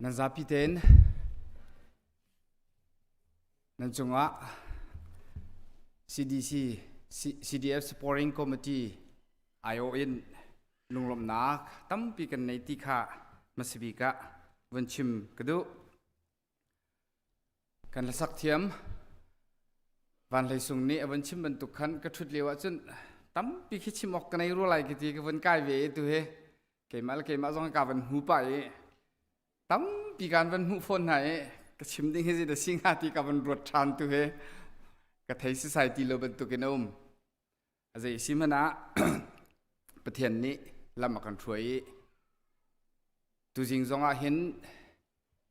Nan zapi tein nan cungah CDC CDF Supporting Committee aiawh in lunglawmhnak tampi kan nei ti kha hmasabik ah vun chim ka duh. Kan hlasak thiam Van Hlei Sung nih a vun chim bantuk khan ka ṭhut lio ahcun tampi khi chim awk ka nei rua lai ka ti ka vun kai ve i tu hi keimah le keimah zong ka van hmu pah i tampi kan van hmuh fawn hna i ka chim ding hi zeidah si hnga ti ka van ruat ṭhan tu hi ka thei sisai ti lo bantukin a um. A zei si hmanh ah Pathian nih lam a kan hruai i tuzing zong ah hin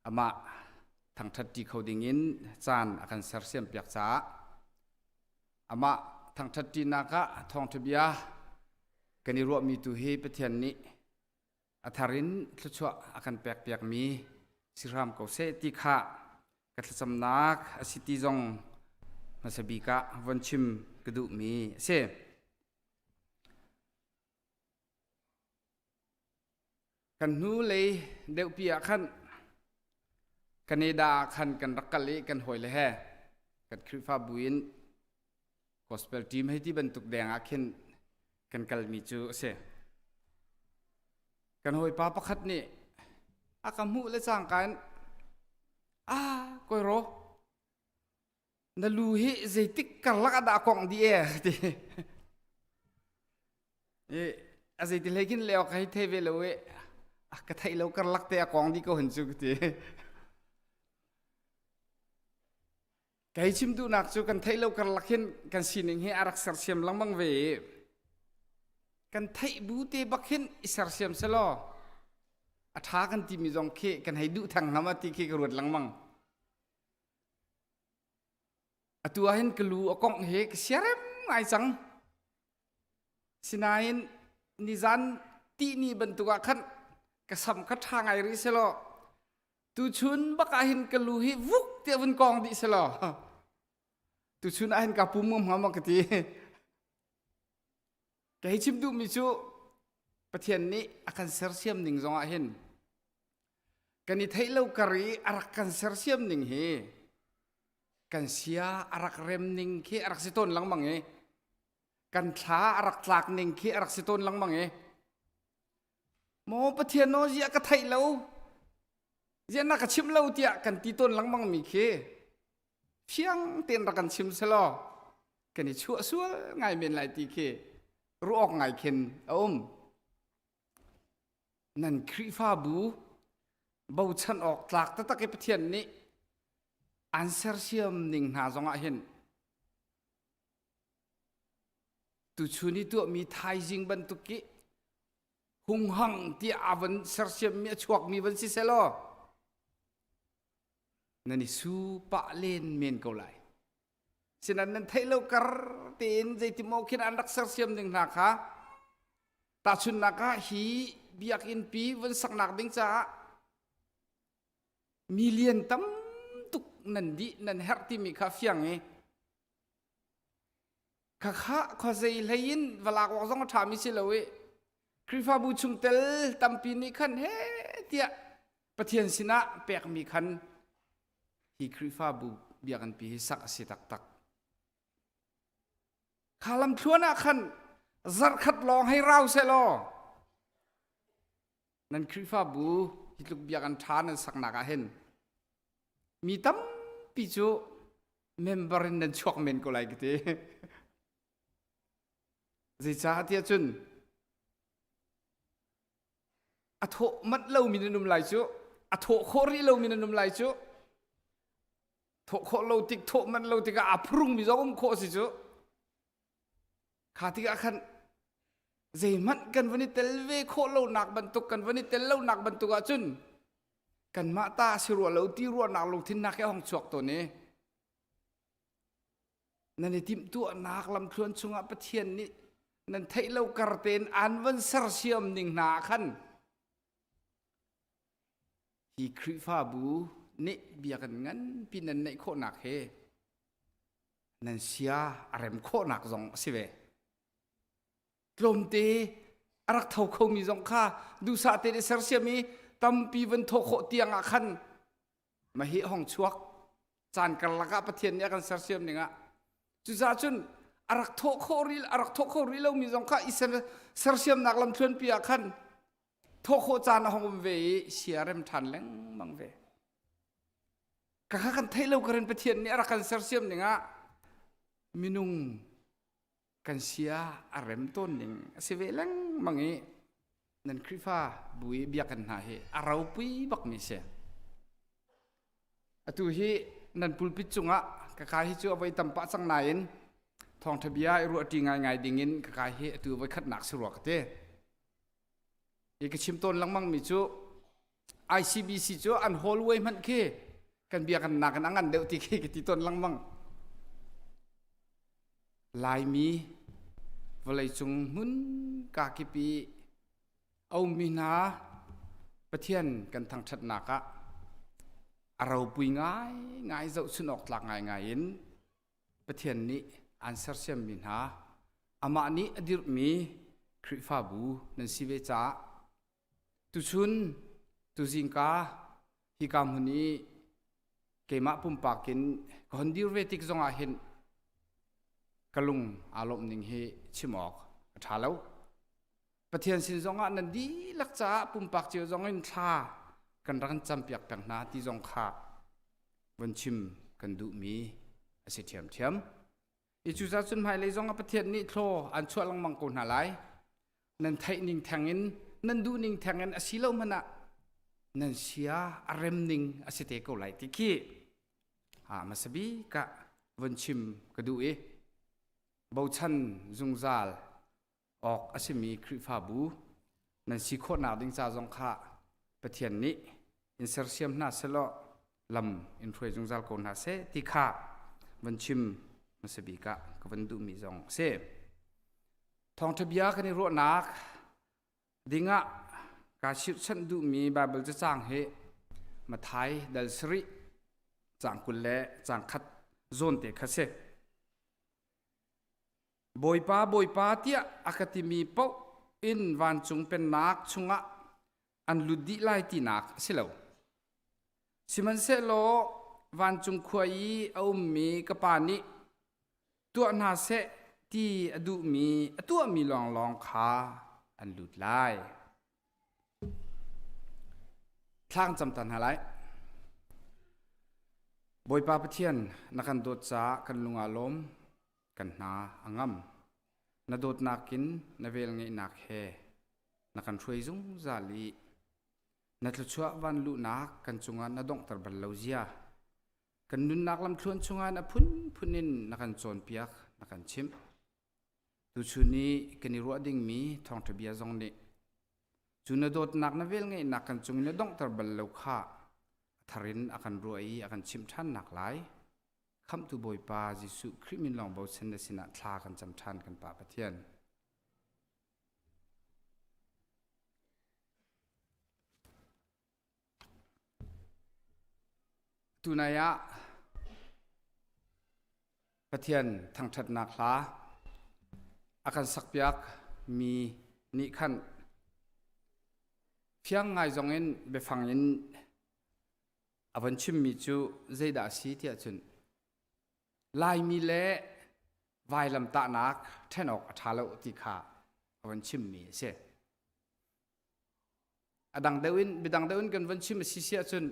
amah thangṭhat ṭi kho dingin caan a kan sersiam piak caah amah thangṭhat ṭinak ah thawngṭha bia kan i ruahmi tu hi Pathian nih a thar in thluachuah a kan pekpiakmi si hram ko seh ti kha ka thlacamnak a si ti zong hmasa bik ah von chim ka duhmi a si. Kan hnu lei deuhpi ah khan Canada ah khan kan rak kal i kan hawile he kan Khrihfabu in gospel team hei ti bantuk deng ah khin kan kalmi cu a si. Kan hawipa pakhat nih a ka hmuh le cangka in ah koi ro na lu hi zeitik karlak ah dah kongh dih e ti i a zeiti hlei khin le awk hei thei ve lo i ka theih lo karlak te a kong dih ko hin cu ka ti. Kei chim duhnak cu kan theih lo karlak hin kan sining hi a rak sersiam lengmang ve i kan theih bu te bak hin i sersiam selaw a ṭha kan timi zong khi kan hei duh theng hnga ma ti khi ka ruat lengmang. Atu ah hin ka lu a kongh hi ka siarem ngai cang. Sinain nizan tihni bantuk ah khan ka sam kha ṭha ngai rih selaw tuchun bak ah hin ka lu hi vuk tiah vun kong dih selaw tuchun ah hin ka pum ngam hnga maw ka ti. Ka hei chim duhmi cu Pathian nih a kan sersiam ning zong ah hin kan i theih lo kar i a rak kan sersiam ning hi kan sia a rak rem ning khi a rak si tawn lengmang i kan thla a rak tlak ning khi a rak si tawn lengmang i maw Pathian aw ziah ka theih lo ziah na ka chim lo tiah kan ti tawn lengmang mi khi fiang tein rak kan chim selaw kan i chuah sual ngai men lai ti khi ruah awk ngai khin a um. Nan Khrihfabu bochan awk tlak taktak i Pathian nih an sersiam ning hna zongah hin tuchun i tuahmi thaizing bantuk i hunghang tiah a van sersiammi a chuakmi van si selaw nan i su pah len men ko lai. Sinan nan theih lo kar tein zeitimaw khin an rak sersiam ding hna kha tahchunhnak ah hi biakinn pi vun saknak ding caah million tam tuk nan dih nan herh timi kha fiang i khakha khuazei hlei in valak awk zong a ṭhami si lo i Khrihfabu chungtel tampi nih khan he tiah Pathian sinah pekmi khan hi Khrihfabu biakinnpi hi sak a si taktak. Kha lamthluan ah khan zarkhat lawng hei rau seh law nan Khrihfabu hi tluk biakinn ṭha nan saknak ah hin mi tampi cu member in nan chuak men ko lai ka ti. Zeicah tiah cun a thawh manh lomi nan um lai cu a thawh khawh rih lomi nan um lai cu thawh khawh lo tik thawh manh lo tikah a phurungmi zong um khawh si cu kha tikah khan zeihmanh kan van i tel ve khawh lonak bantuk kan van i tel lonak bantuk ahcun kanmah ta si rua lo ti ruahnak lungthin nak he hong chuak tawn i Nan i timhtuahnak lamthluan chungah Pathian nih nan theih lo kar tein aan van sersiam ning hna ah khan hi Khrihfabu nih biakinn nganpi nan neih khawhnak he nan sia a rem khawhnak zong a si ve. Tlawmte a rak tho khomi zong kha duhsah tein i sersiam i Tampi van thawh khawh tiang ah khan mahi hong chuak. Caan karlak ah Pathian nih a kan sersiam ning ah cucaah cun a rak thawh khawh rih a rak thawh kho rih lomi zong kha i sersiamnak lamthluanpi ah khan thawh khawh caan a hong um ve i sia rem ṭhan lengmang ve. Ka kha kan theih lo karin Pathian nih a rak kan sersiam ning ah minung kan sia a rem tawn ning a si ve lengmang i nan Khrihfa bu i biakinn hna hi a ropui bakmi si. Atu hi nan pulpit cungah ka kai hi cu a voi tam pah cang nain thawngṭha bia i ruahṭi ngaingai dingin ka kai hi atu voi khatnak si rua ka ti. I ka chim tawn lengmang mi cu ICBC cu an hallway hmanh khi kan biakinn nakin a ngan deuh ti khi ka ti tawn lengmang. Laimi vawleicung hmun kakip i a ummi hna Pathian kan thangṭhatnak ah a ropui ngaingai zohchun awk tlak ngaingai in Pathian nih aan sersiammi hna amah nih a dirhmi Khrihfabu nan si ve caah tuchun tuzingka hika hmun i keimah pumpak in ka hon dir ve tik zongah hin ka lung aa lawmh ning hi chim awk a ṭha lo. Pathian sin zongah nan dihlak caah pumpak cio zong in thla kan rak in campiak peng hna ti zong kha von chim kan duhmi a si ṭhiamṭhiam. I cucaah cun hmailei zong ah Pathian nih thlaw an chuah lengmang ko hna lai. Nan theih ning theng in, nan duh ning theng in a si lo hmanh ah nan sia a rem ning a si te ko lai ti khi a hmasa bik ah von chim ka duh i bochan zungzal awk a simi Khrihfabu nan si khawhnak ding ca zong kha Pathian nih in sersiam hna selaw lam in hruai zungzal ko hna seh ti kha van chim hmasa bik ah ka van duhmi zong a si. Thawngṭha bia kan i ruahnak dingah kaa chirhchanh duhmi Baibal cacang hi Mathai dal sarih caang 20 le caang khat zawn te kha si. Bawipa, Bawipa tiah a ka timi paoh in vancung pennak chungah an lut dih lai tinak a si lo. Sihmanhsehlaw vancung khua i a ummi ka Pa nih tuah hna seh ti a duhmi a tuahmi lawnglawng kha an lut lai. Thlang cam ta hna lai. Bawipa Pathian, na kan dawt caah kan lung aa lawm, kan hna a ngam. Na dawtnak in na velngeihnak he na kan hruai zungzal i na thluachuah van luhnak kan cungah na donghter bal lo zia. Kan nunnak lamthluan chungah na phunphun in na kan cawnpiak, na kan chimh. Tuchun i kan i ruah dingmi thawngṭha bia zong nih cu na dawtnak na velngeihnak kan cung in na donghter bal lo kha a thar in a kan ruah i a kan chimh ṭhannak lai. Khamhtu Bawipa Jesuh Khrih min lawng bochan na sinah thla kan cam ṭhan kan Pa Pathian. Tunai ah Pathian thangṭhatnak hla a kan sakpiak mi nih khan fiang ngai zong in biafang in a von chimmi cu zeidah a si tiah cun Laimi le vailamtahnak ṭhen awk a ṭha lo ti kha a von chimmi a si. A dang deuh in midang deuh in kan von chim a si si ahcun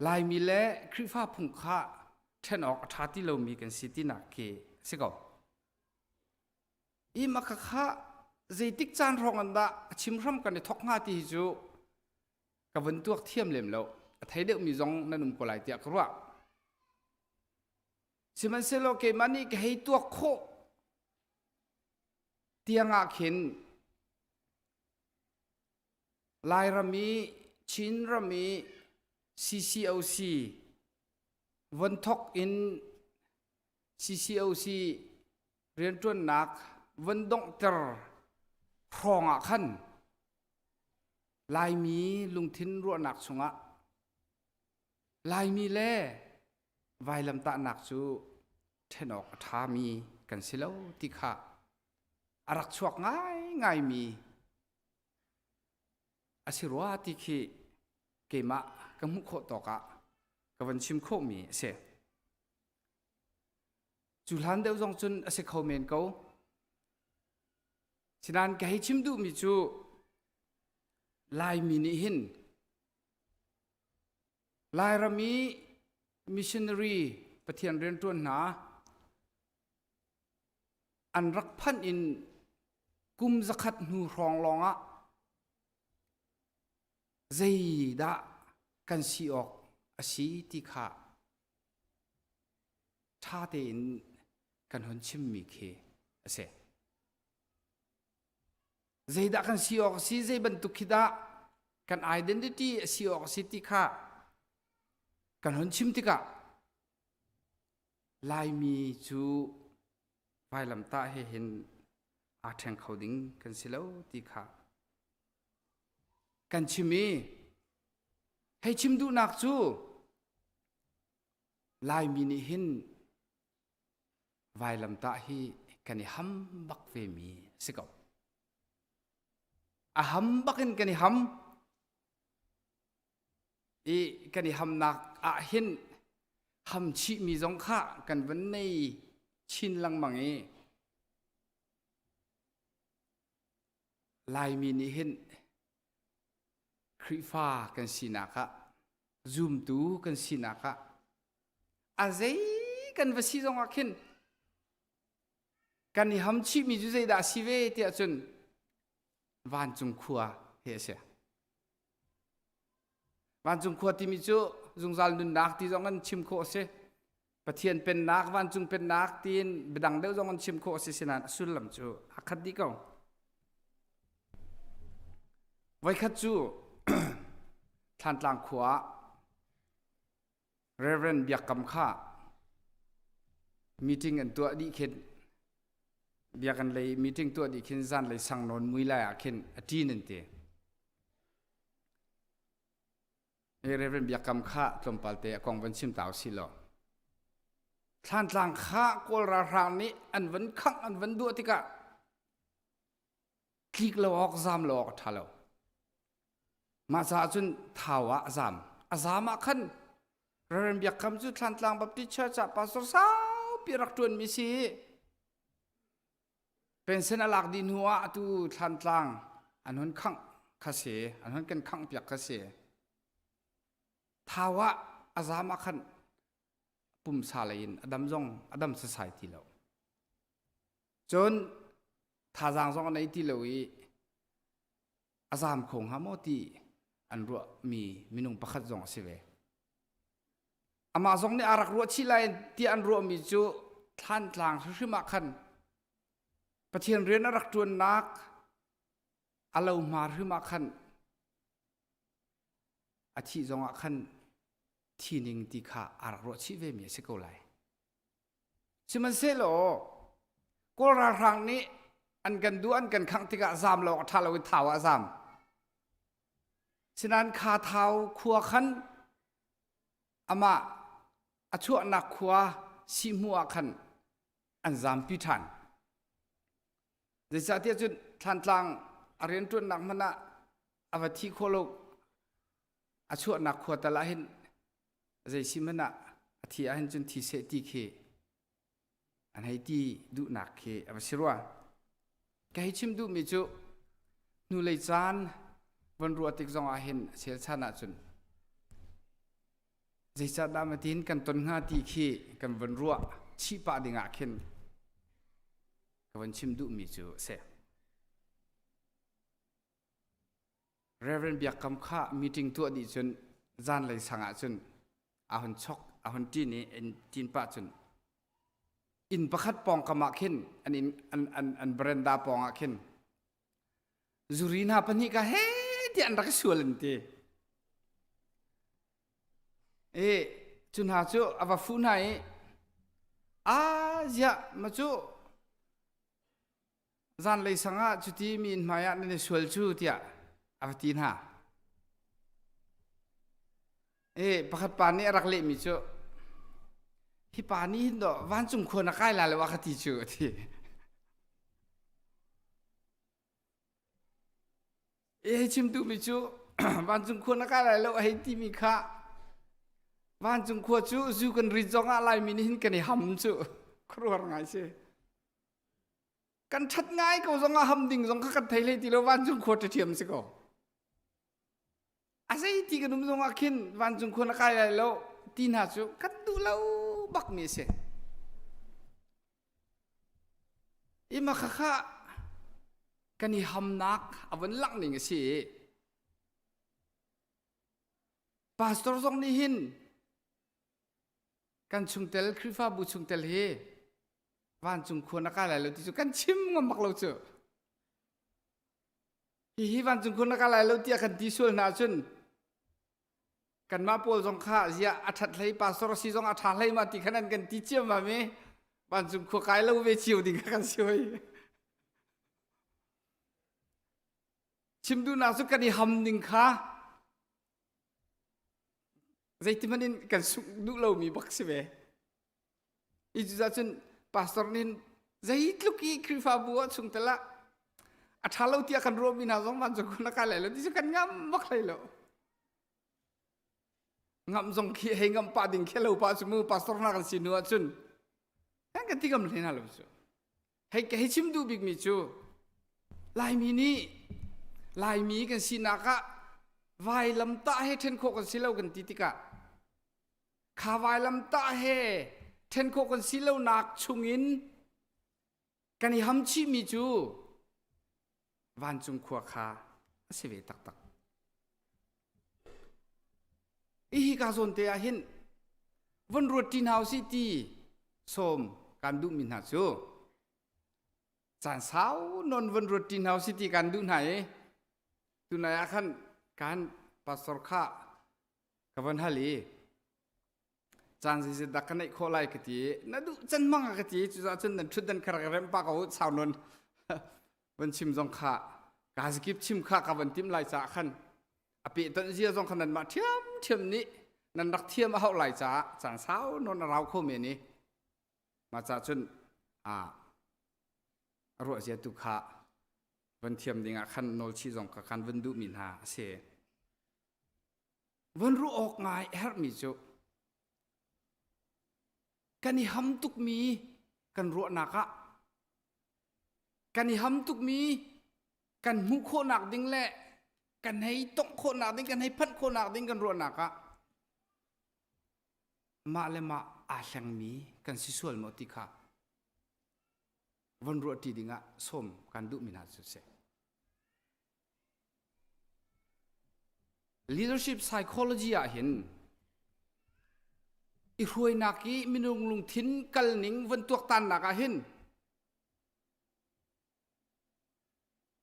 Laimi le Khrihfa phung kha ṭhen awk a ṭha ti lomi kan si tinak khi a si ko. I maka kha zeitik caan hrawng an dah a chim hram kan i thok hnga ti hi cu ka vun tuak thiam lem lo. A thei deuhmi zong nan um ko lai tiah ka ruah. Sihmanhsehlaw keimah nih ka hei tuak khawh tiang ah khin Lairam i Chinram i CCOC von thok in CCOC rianṭuannak von donghter hrawng ah khan Laimi lungthin ruahnak chungah Laimi le vailamtahnak cu ṭhen awk a ṭhami kan si lo ti kha a rak chuak ngaingaimi a si rua ti khi. keimah ka hmuh khawh tawk ah ka van chim khawhmi a si. Cu hlan deuh zong cun a si kho men ko. Sinain ka hei chim duhmi cu Laimi nih hin Lairam i missionary Pathian rianṭuan hna an rak phanh in kum zakhat hnu hrawng lawngah zeidah kan si awk a si ti kha ṭha tein kan hun chimmi khi a si. Zeidah kan si awk a si, zei bantuk khi dah kan identity a si awk a si ti kha kan hun chim tikah Laimi cu vailamtah he hin aa ṭheng kho ding kan si lo ti kha kan chim i hei chim duhnak cu Laimi nih hin vailamtah hi kan i ham bak ve mi a si ko. A ham bak in kan i ham i kan i hamnak ah hin ham chihmi zong kha kan van nei chin lengmang i Laimi nih hin Khrihfa kan sinak ah zumtu kan sinak ah a zei kan va si zong ah khin kan i ham chihmi cu zeidah a si ve tiah cun vancung khua he a si. Vancung khua timi cu zungzal nunnak ti zong an chim khawh a si. Pathian pennak, vancung pennak tiin biadang deuh zong an chim khawh a si sinain a sullam cu a khat dih ko. Voikhat cu Thlantlang khua ah Reverend Biak Kam kha meeting an tuah dih khin biakinn lei meeting tuah dih khin zanlei sang nawn mui lai ah khin a ṭin an ti. Reverend Biak Kam kha tlawmpal te a kong van chim ta usih law. Thlantlang kha Kawl ralhrang nih an van khangh an van duah tikah tlik lo awk zam lo awk a ṭha lo. Mah caah cun thau ah a zam. A zam ah khan Reverend Biak Kam cu Thlantlang Baptist Church ah pastor saupi rak ṭuanmi si. Pension a lak dih hnu ah atu Thlantlang an hun khangh kha si, an hun kan khangh piak kha si. Thau ah a zam ah khan pumsa lei in a dam zong a dam sasai ti lo. Cun thazaang zong a nei ti lo i a zaam kho hnga maw ti an ruahmi minung pakhat zong a si ve. Amah zong nih a rak ruah chih lai tiah an ruahmi cu Thlantlang hrimhrim ah khan Pathian rian a rak ṭuannak a lohma hrim ah khan a thih zong ah khan thi ning ti kha a rak ruah chih vemi a si ko lai. Sihmanhsehlaw Kawl ralhrang nih an kan duh an kan khangh tikah zaam lo a ṭha lo i thau ah a zaam. Sinain kha thau khua khan amah a chuahnak khua sihhmuh ah khan an zaampi ṭhan. Zeicahtiah cun Thlantlang a rianṭuannak hmanh ah a va thi khawh lo a chuahnak khua tal ah hin zei si hmanh ah a thi ahhin cun thi seh ti khi an hei ti duhnak khi a va si rua. Ka hei chim duhmi cu hnulei caan von ruah tik zong ah hin a chelchan ahcun zeicahdah matin kan ton hnga ti khi kan von ruah chih pah ding ah khin ka von chim duhmi cu a si. Reverend Biak Kam kha meeting tuah dih cun zanlei sang ah cun a hun chok a hun ṭin i in ṭin pah cun inn pakhat pawngkam ah khin an inn an an an veranda pawng ah khin zuri hna pahnih ka he tiah an rak i sual an ti. I cu hna cu a va fuh hna i a ziah ma cu Zanlei sang ah cuti mi inn hmaiah nan i sual cu tiah a va ti hna. E pakhat pa nih a rak lehmi cu hi pa nih hin dawh vancung khua na kai la lo a ka ti cu a ti. E hei chim duhmi cu. Vancung khua na kai lai lo a hei timi kha vancung khua cu zu kan rit zong ah Laimi nih hin kan i ham cu khuaruahhar ngai si. Kan ṭhat ngai ko zong ah ham ding zong kha kan thei hlei ti lo vancung khua ṭhiam si ko. A zei ti kan um zong ah khin vancung khua na kai lai lo ti hna cu kan duh lo bak mi a si. Ima khakha kan i hamnak a vun langh ning a si i pastor zong nih hin kan chungtel Khrihfabu chungtel hi vancung khua na kai lai lo ti cu kan chim ngam bak lo cu. Hihi vancung khua na kai lai lo tiah kan ti sual hna ahcun kanmah pawl zong kha ziah a ṭhat hlei pastor a si zong a ṭha hlei ma ti khan an kan ti ciam ma mi vancung khua kai lo ve cio ding kha kan si hoi. Chim duhnak cu kan i ham ning kha zeitihmanh in kan sungh duh lomi bak si ve. I cucah pastor nih zeitluk i Khrihfabu ah chungtel ah a ṭha lo tiah kan ruahmi hna zong vancung khua na kai lai lo ti cu kan ngam bak hlei lo. Ngamh zong khi hei ngamh pah ding khi lo pah cu mu pastor hna kan si hnu ahcun kan kan ti ngam hlei hna lo cu. Hei hei chim duh bikmi cu Laimi nih Laimi kan sinak ah vailamtah he ṭhen khawh kan si lo kan ti tikah Kha vailamtah he ṭhen khawh kan si lonak chungin kan i ham chihmi cu vancung khua kha a si ve taktak. Hi ka zawn te ah hin von ruat ṭi hna usih ti sawm kan duhmi hna cu caan sau non von ruat ṭi hna usih ti kan duh hna i tunai ah khan kan pastor kha ka van hal i caan zeizat dah ka neih khawh lai ka ti na duh can mang ka ti cucaah cun nan ṭhut dan kha rak rem pa ko sau non van chim zong kha ka zikip chim kha ka van tim lai caah khan a pehtonh zia zong kha nan mah ṭhiam ṭhiam nih nan rak thiam a hauh lai caah caan sau non a rau kho men i mah caah cun a ruah zia tu kha van thiam ding ah khan nawl chih zong kha khan van duhmi hna a si. Von ruah awk ngai a herhmi cu kan i ham tukmi kan ruahnak ah kan i ham tukmi kan hmuh khawhnak ding le kan hei tongh khawhnak ding kan hei phanh khawhnak ding kan ruahnak ah mah le mah aa hlengmi kan si sual maw ti kha von ruah ṭi ding ah sawm kan duhmi hna cu si. Leadership psychology ah hin i hruainak i minung lungthin kalning von tuaktannak ah hin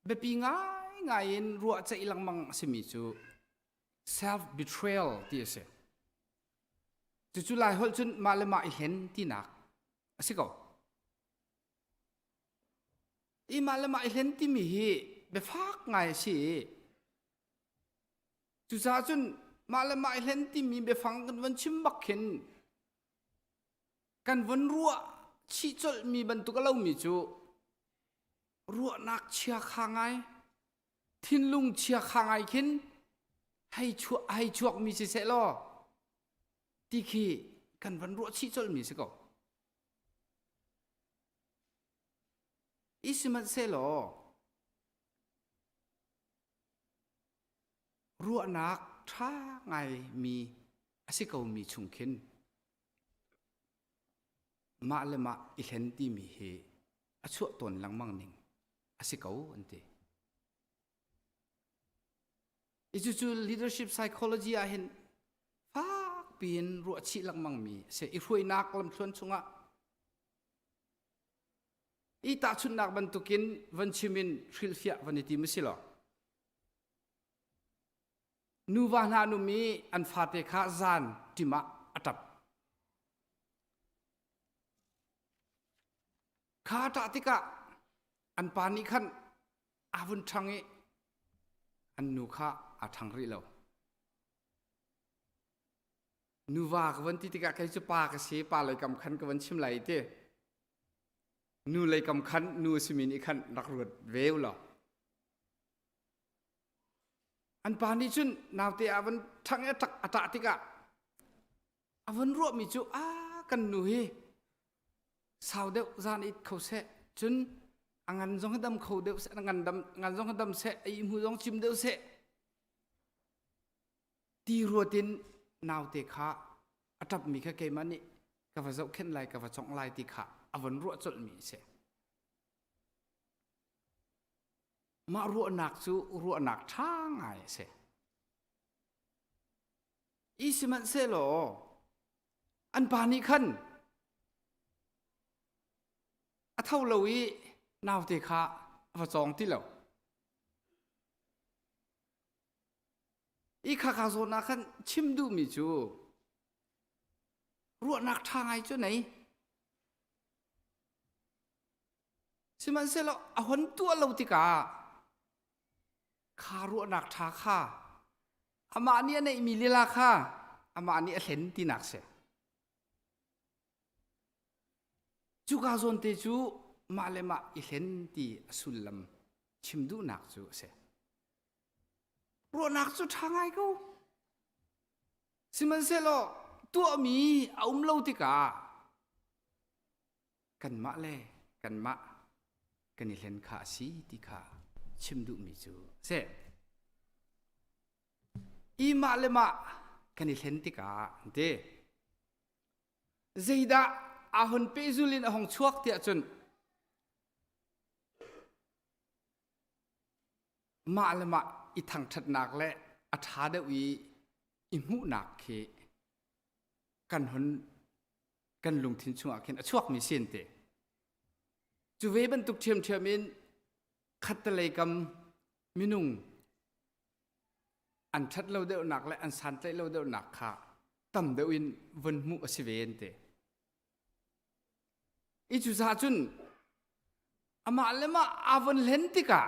biapi ngaingai in ruah ceih lengmang a simi cu self betrayal ti a si. Cucu Lai holh cun mah le mah i hlen tinak a si ko. I mah le mah i hlen timi hi biafak ngai a si i cucaah cun mah le mah i hlen timi biafang kan von chim bak khin kan von ruah chih colhmi bantuk a lomi cu ruahnak chiakha ngai thinlung chiakha ngai khin hei chuah hei chuakmi si seh law ti khi kan von ruah chih colhmi si ko. I sihmanhsehlaw ruahnak ṭha ngaimi a si komi chung khin mah le mah i hlen timi hi a chuah tawn lengmang ning a si ko an ti. I cucu leadership psychology ah hin fak piin ruah chih lengmang mi a si. I hruainak lamthluan chungah I tahchunhnak bantukin von chim in hrilhfiah von i tim a si lo. Nuva hna an um i an fate kha zan ṭim ah a ṭap. Kha a ṭah tikah an pa nih khan aa vun ṭhang i an nu kha aa ṭhang rih lo. Nuva ka von ti tikah kei cu pa ka si, pa lei kam khan ka von chim lai ti. Nu lei kam khan nu a simi nih khan rak ruat ve u law. An pa nih cun naute a van ṭhang i a ṭah tikah a van ruahmi cu a kan nu hi sau deuh zan it kho seh cun a ngan zong hi dam kho deuh seh a ngan dam ngan zong hi dam seh a ihmu zong cim deuh seh ti ruat in naute kha a ṭapmi kha keimah nih ka va zohkhenh lai ka va congh lai ti kha a von ruah colhmi a si. Mah ruahnak cu ruahnak ṭha ngai a si. I sihmanhsehlaw an pa nih khan a tho lo i naute kha a va cawng ti lo. I khaka zawn ah khan chim duhmi cu ruahnak ṭha ngai cu nei. Sihmanhsehlaw a hon tuah lo tikah kha ruahnak ṭha kha amah nih a neihmi lila kha amah nih a hlen tinak si. Cuka zawn te cu mah le mah i hlen ti a sullam chim duhnak cu a si. Ruahnak cu ṭha ngai ko. Sihmanhsehlaw tuahmi a um lo tikah kanmah le kanmah kan i hlen kha a si ti kha chim duhmi cu a si. I mah le mah kan i hlen tikah an ti. Zeidah aa hun pehzul in a hung chuak tiah cun mah le mah i thangṭhatnak le a ṭha deuh i i hmuhnak khi kan hun kan lungthin chungah khin a chuakmi sin te. Cu ve bantuk ṭhiamṭhiam in khattelei kam minung an ṭhat lo deuhnak le an santlaih lo deuhnak kha tam deuh in vun hmuh a si ve an ti. I cucaah cun amah le mah aa von hlen tikah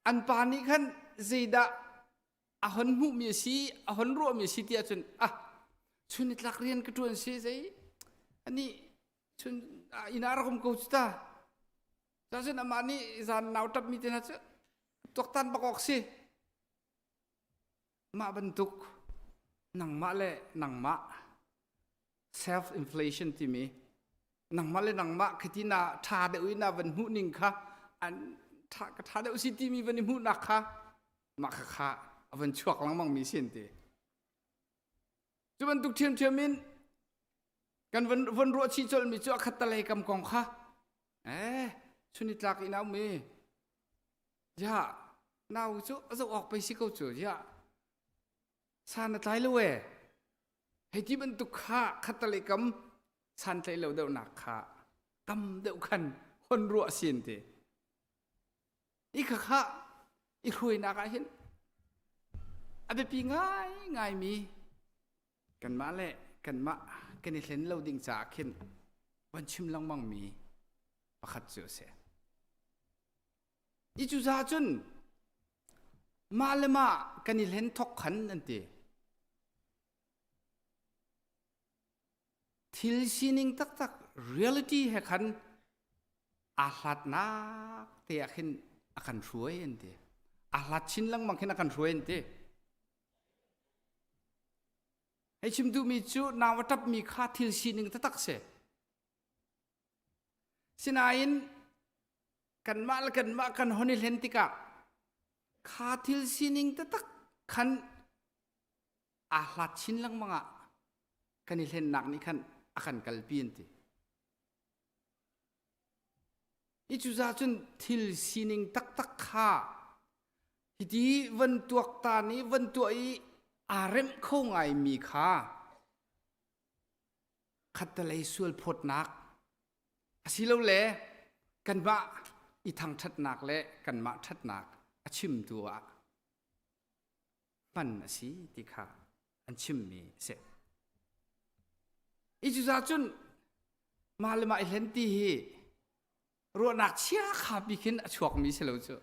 an pa nih khan zeidah a hon hmuhmi a si a hon ruahmi a si ti ahcun ah chun nitlak rian ka ṭuan si zei anih chun inn ah rak um ko cu ta cun amah nih zan nau ṭapmi te hna cu tuaktan bak awk si mah bantuk nangmah le nangmah self inflation timi nangmah le nangmah khati na ṭha deuh in na van hmuh ning kha an ṭha ka ṭha deuh si timi van i hmuhnak kha mah kha kha a van chuak lengmang mi sin ti cu bantuk ṭhiamṭhiam in kan van van ruah chih colh mi cu a khattalei kam kong kha eh chunitlak in a um i ya nau cu a zoh awk pei si ko cu ya san a tlai lo e hei ti bantuk kha khattalei kam san tlaih lo deuhnak kha tam deuh khan hon ruah sin ti I khakha i hruainak ah hin a biapi ngaingaimi kanmah le kanmah kan i hlen lo ding caah khin van chim lengmangmi pakhat cu a si. I cucaah cun mah le mah kan i hlen thok khan an ti. Thil sining taktak reality he khan aa hlatnak te ah khin a kan hruai an ti. Aa hlat chin lengmang khin a kan hruai an ti. Hei chim duhmi cu nau a ṭapmi kha thil sining taktak si. Sinain kanmah le kanmah kan hon i hlen tikah kha thil sining taktak khan aa hlat chin lengmang ah kan i hlennak nih khan a kan kalpi an ti. I cucaah cun thil sining taktak kha hiti van tuaktan i van tuah i aa remh kho ngaimi kha khattelei sual phawtnak asilole kanmah i thangṭhatnak le kanmah ṭhatnak a chimtu ah hman a si ti kha an chimmi a si. I cucaah cun mah le mah i hlen ti hi ruahnak chia kha bi khin a chuakmi si lo cu.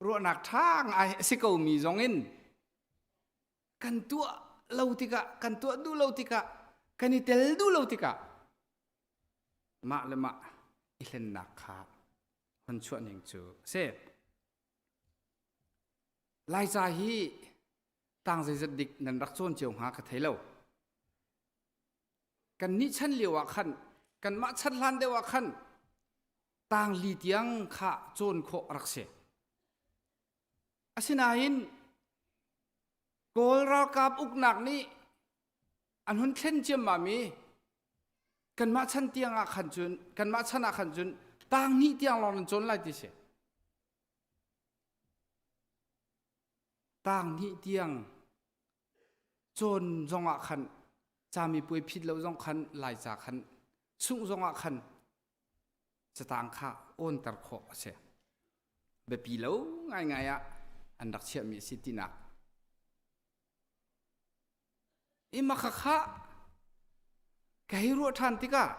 Ruahnak ṭha ngai a si komi zong in kan tuah lo tikah kan tuah duh lo tikah kan i tel duh lo tikah mah le mah i hlennak kha hon chuah ning cu a si. Laica hi tang zeizat dik nan rak cawn cio hnga ka thei lo. Kan nih chan lio ah khan kanmah chan hlan deuh ah khan tang li tiang kha cawn khawh a rak si. Asinain Kawl ralkap uknak nih an hun thlen ciammam i kanmah chan tiang ah khan cun kanmah chan ah khan cun tang hnih tiang lawng nan cawn lai ti si. Tang hnih tiang cawn zong ah khan camipuai phit lo zong khan Laica khan sungh zong ah khan catang kha awnter khawh a si. Biapi lo ngaingai ah an rak chiahmi a si tinak. I makhakha ka hei ruah ṭhan tikah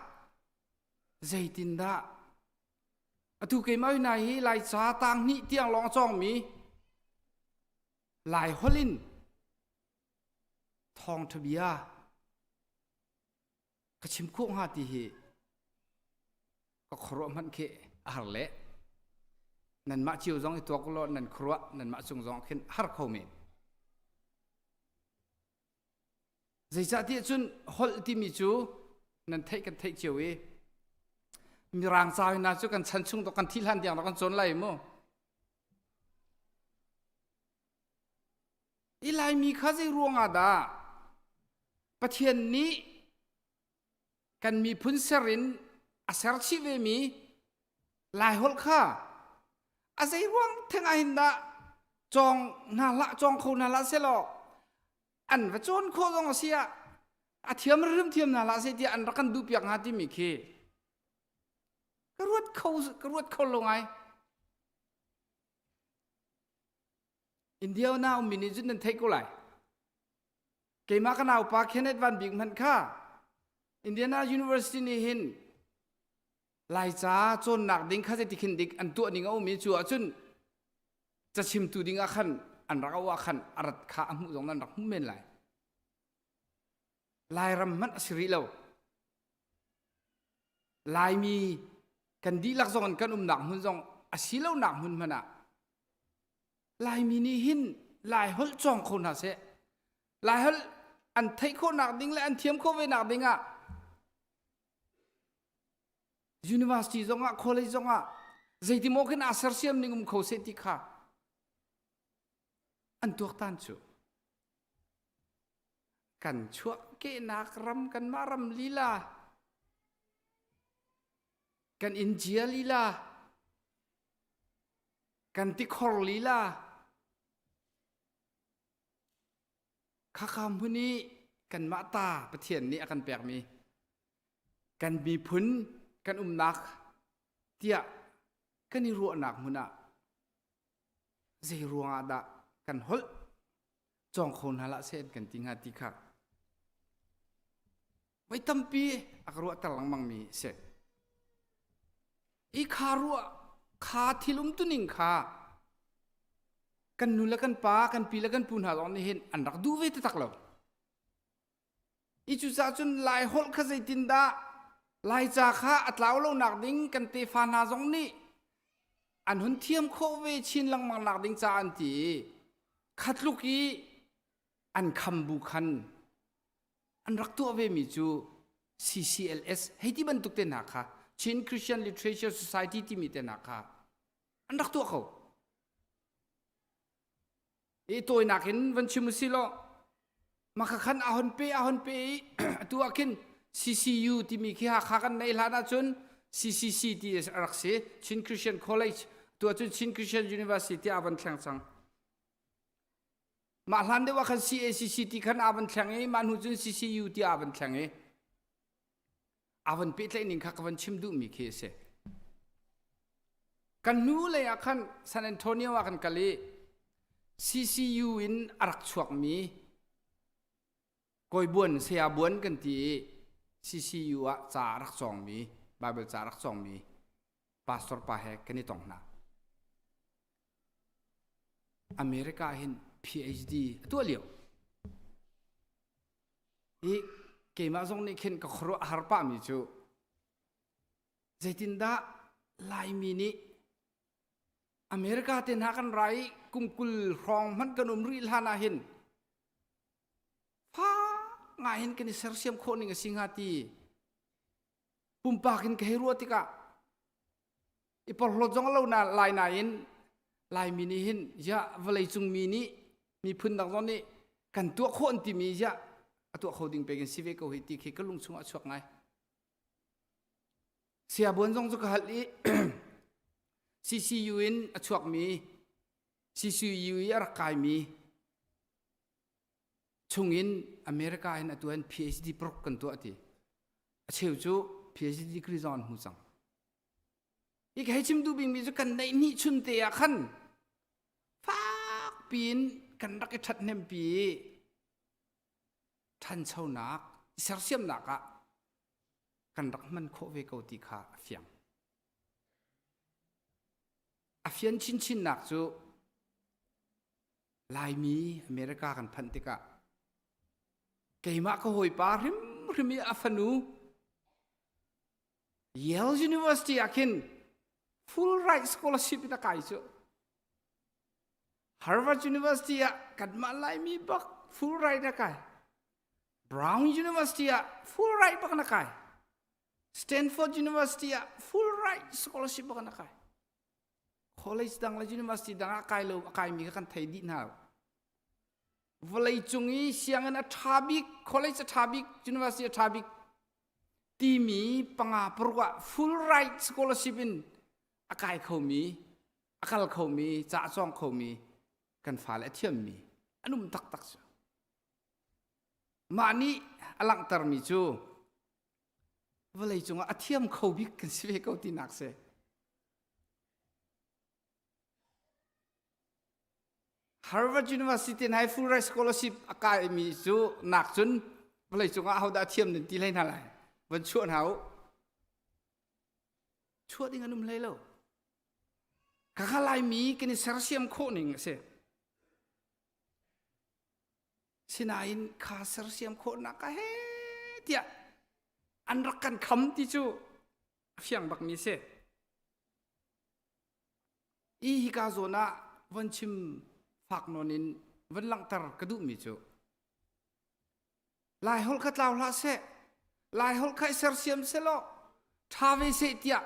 zeitindah atu keimah hna hi Laica tang hnih tiang lawng a cawngmi Lai holh in thawngṭha bia ka chim khawh hnga ti hi ka khuaruah hmanh khi a har le nanmah cio zong i tuak law nan khuaruah nanmah cung zong khin har kho men. Zeicahtiah cun holh timi cu nan theih kan theih cio i Mirang ca hna cu kan chan chung kan thih hlan tiang kan cawn lai mu. I Laimi kha zei ruangah dah Pathian nih kan miphun ser in a ser chih vemi Laiholh kha a zei ruang theng ah hin dah cawng hna hlah cawng kho hna hlah selaw an va cawn khawh zong a si ah a thiam rim thiam hna hlah seh tiah an rak kan duh piak hnga timi khi ka ruat kho ka ruat kho lo ngai. India na ummi nih cun nan theih ko lai. Keimah ka naupa Kenneth Van Bik hmanh kha Indiana University nih hin Laica cawnnak ding kha zeiti khin dik an tuah ning a um i cu ahcun cachimtu ding ah khan an rak auh ah khan a rat kha a hmuh zong nan rak hmuh men lai. Lairam hmanh a si rih lo. Laimi kan dihlak zong in kan umnak hmun zong a si lonak hmun hmanh ah Laimi nih hin Laiholh cawng kho hna seh. Laiholh an theih khawhnak ding le an thiam khawh ve nak ding ah university zongah college zongah zeiti maw khin aa sersiam ning um kho seh ti kha an tuaktan cu kan chuahkehnak ram kanmah ram lila kan inn cia lila kan tikhor lila khakha hmun i kanmah ta Pathian nih a kan pekmi kan miphun kan umnak tiah kan i ruahnak hmun ah zei ruangah dah kan holh cawng kho hna hlah seh kan ti hnga ti kha voi tampi a ka ruahter lengmang mi a si. I kha ruah kha thil umtuning kha kan nu le kan pa kan pi le kan pu hna zong nih hin an rak duh ve taktak lo. I cucaah cun Lai holh kha zeitindah Laica kha a tlau lonak ding kan tefa hna zong nih an hun thiam khawh ve chin lengmang nak ding ca an ti i kha tluk i an kham bu khan an rak tuah vemi cu CCLS hei ti bantuk te hna kha Chin Christian Literature Society timi te hna kha an rak tuah ko. I tawinak in van chim usih law maka khan a hon pe a hon pe i atu ah khin CCU timi khi Hakha kan neih hlan ahcun CCC ti a rak si Chin Christian College tu ahcun Chin Christian University a van thleng cang. Mah hlan deuh ah khan CACC ti khan aa van thleng i mah hnu cun CCU ti aa van thleng i aa van pehtlaih ning kha ka van chim duhmi khi a si. Kan hnu lei ah khan San Antonio ah kan kal i CCU in a rak chuakmi Kawi Buan, Saya Buan kan ti i CCU ah ca a rak cawngmi, Bible ca a rak cawngmi pastor pa he kan i tong hna. America hin PhD a tuah lio. I keimah zong nih khin ka khuaruah a har pahmi cu zeitindah Laimi nih America te hna kan ra i kum 20 hrawng hmanh kan um rih hlan ah hin fak ngai hin kan i sersiam khawh ning a si hnga ti pumpak in ka hei ruah tikah i porhlawt zong lo na lai nain Laimi nih hin ya vawlei cung mi nih miphun dang zong nih kan tuah khawh an timi ya a tuah kho ding pe kan si ve ko hi ti khi ka lung chungah a chuak ngai. Siabuan zong cu ka hal i CCU in a chuakmi CCU i a rak kaimi chungin America in atu in PhD paruk kan tuah ti. A cheu cu PhD degree zong an hmu cang. Hi ka hei chim duh bikmi cu kan neih hnih chun te ah khan fak piin kan rak i ṭhathnempi i ṭhanchonak sersiamnak ah kan rak hman khawh ve ko ti kha a fiang. A fian chinchinnak cu Laimi America kan phanh tikah keimah ka hawipa hrimhrim i a fanu Yale University ah khin full right scholarship in a kai cu. Harvard University ah kanmah Laimi bak full right a kai. Brown University ah full right bak na kai. Stanford University ah full right scholarship bak na kai. College dang le university dang ah kai lo a kaimi kha kan thei dih hna lo. Vawlei cung i sianginn a ṭha bik, college a ṭha bik, university a ṭha bik timi panga paruk ah full right scholarship in a kai khomi a kal khomi ca a cawng khomi kan fale a thiammi an um taktak cu mah nih a langhtermi cu vawlei cungah a thiam kho bik kan si ve ko tinak si Harvard University in full ride scholarship a kaimi cu nak cun vawlei cungah ahodah a thiam nan ti hlei hna lai van chuah hna u chuah ding an um hlei lo kaka laimi kan i sersiam khawh ning a si sinain kha sersiam khawhnak ka he tiah an rak kan kham ti cu a fiang bakmi a si I hika zawn ah von chim fak nawn in von langhter ka duhmi cu Laiholh kha tlau hlah seh, Laiholh kha i sersiam selaw ṭha ve seh tiah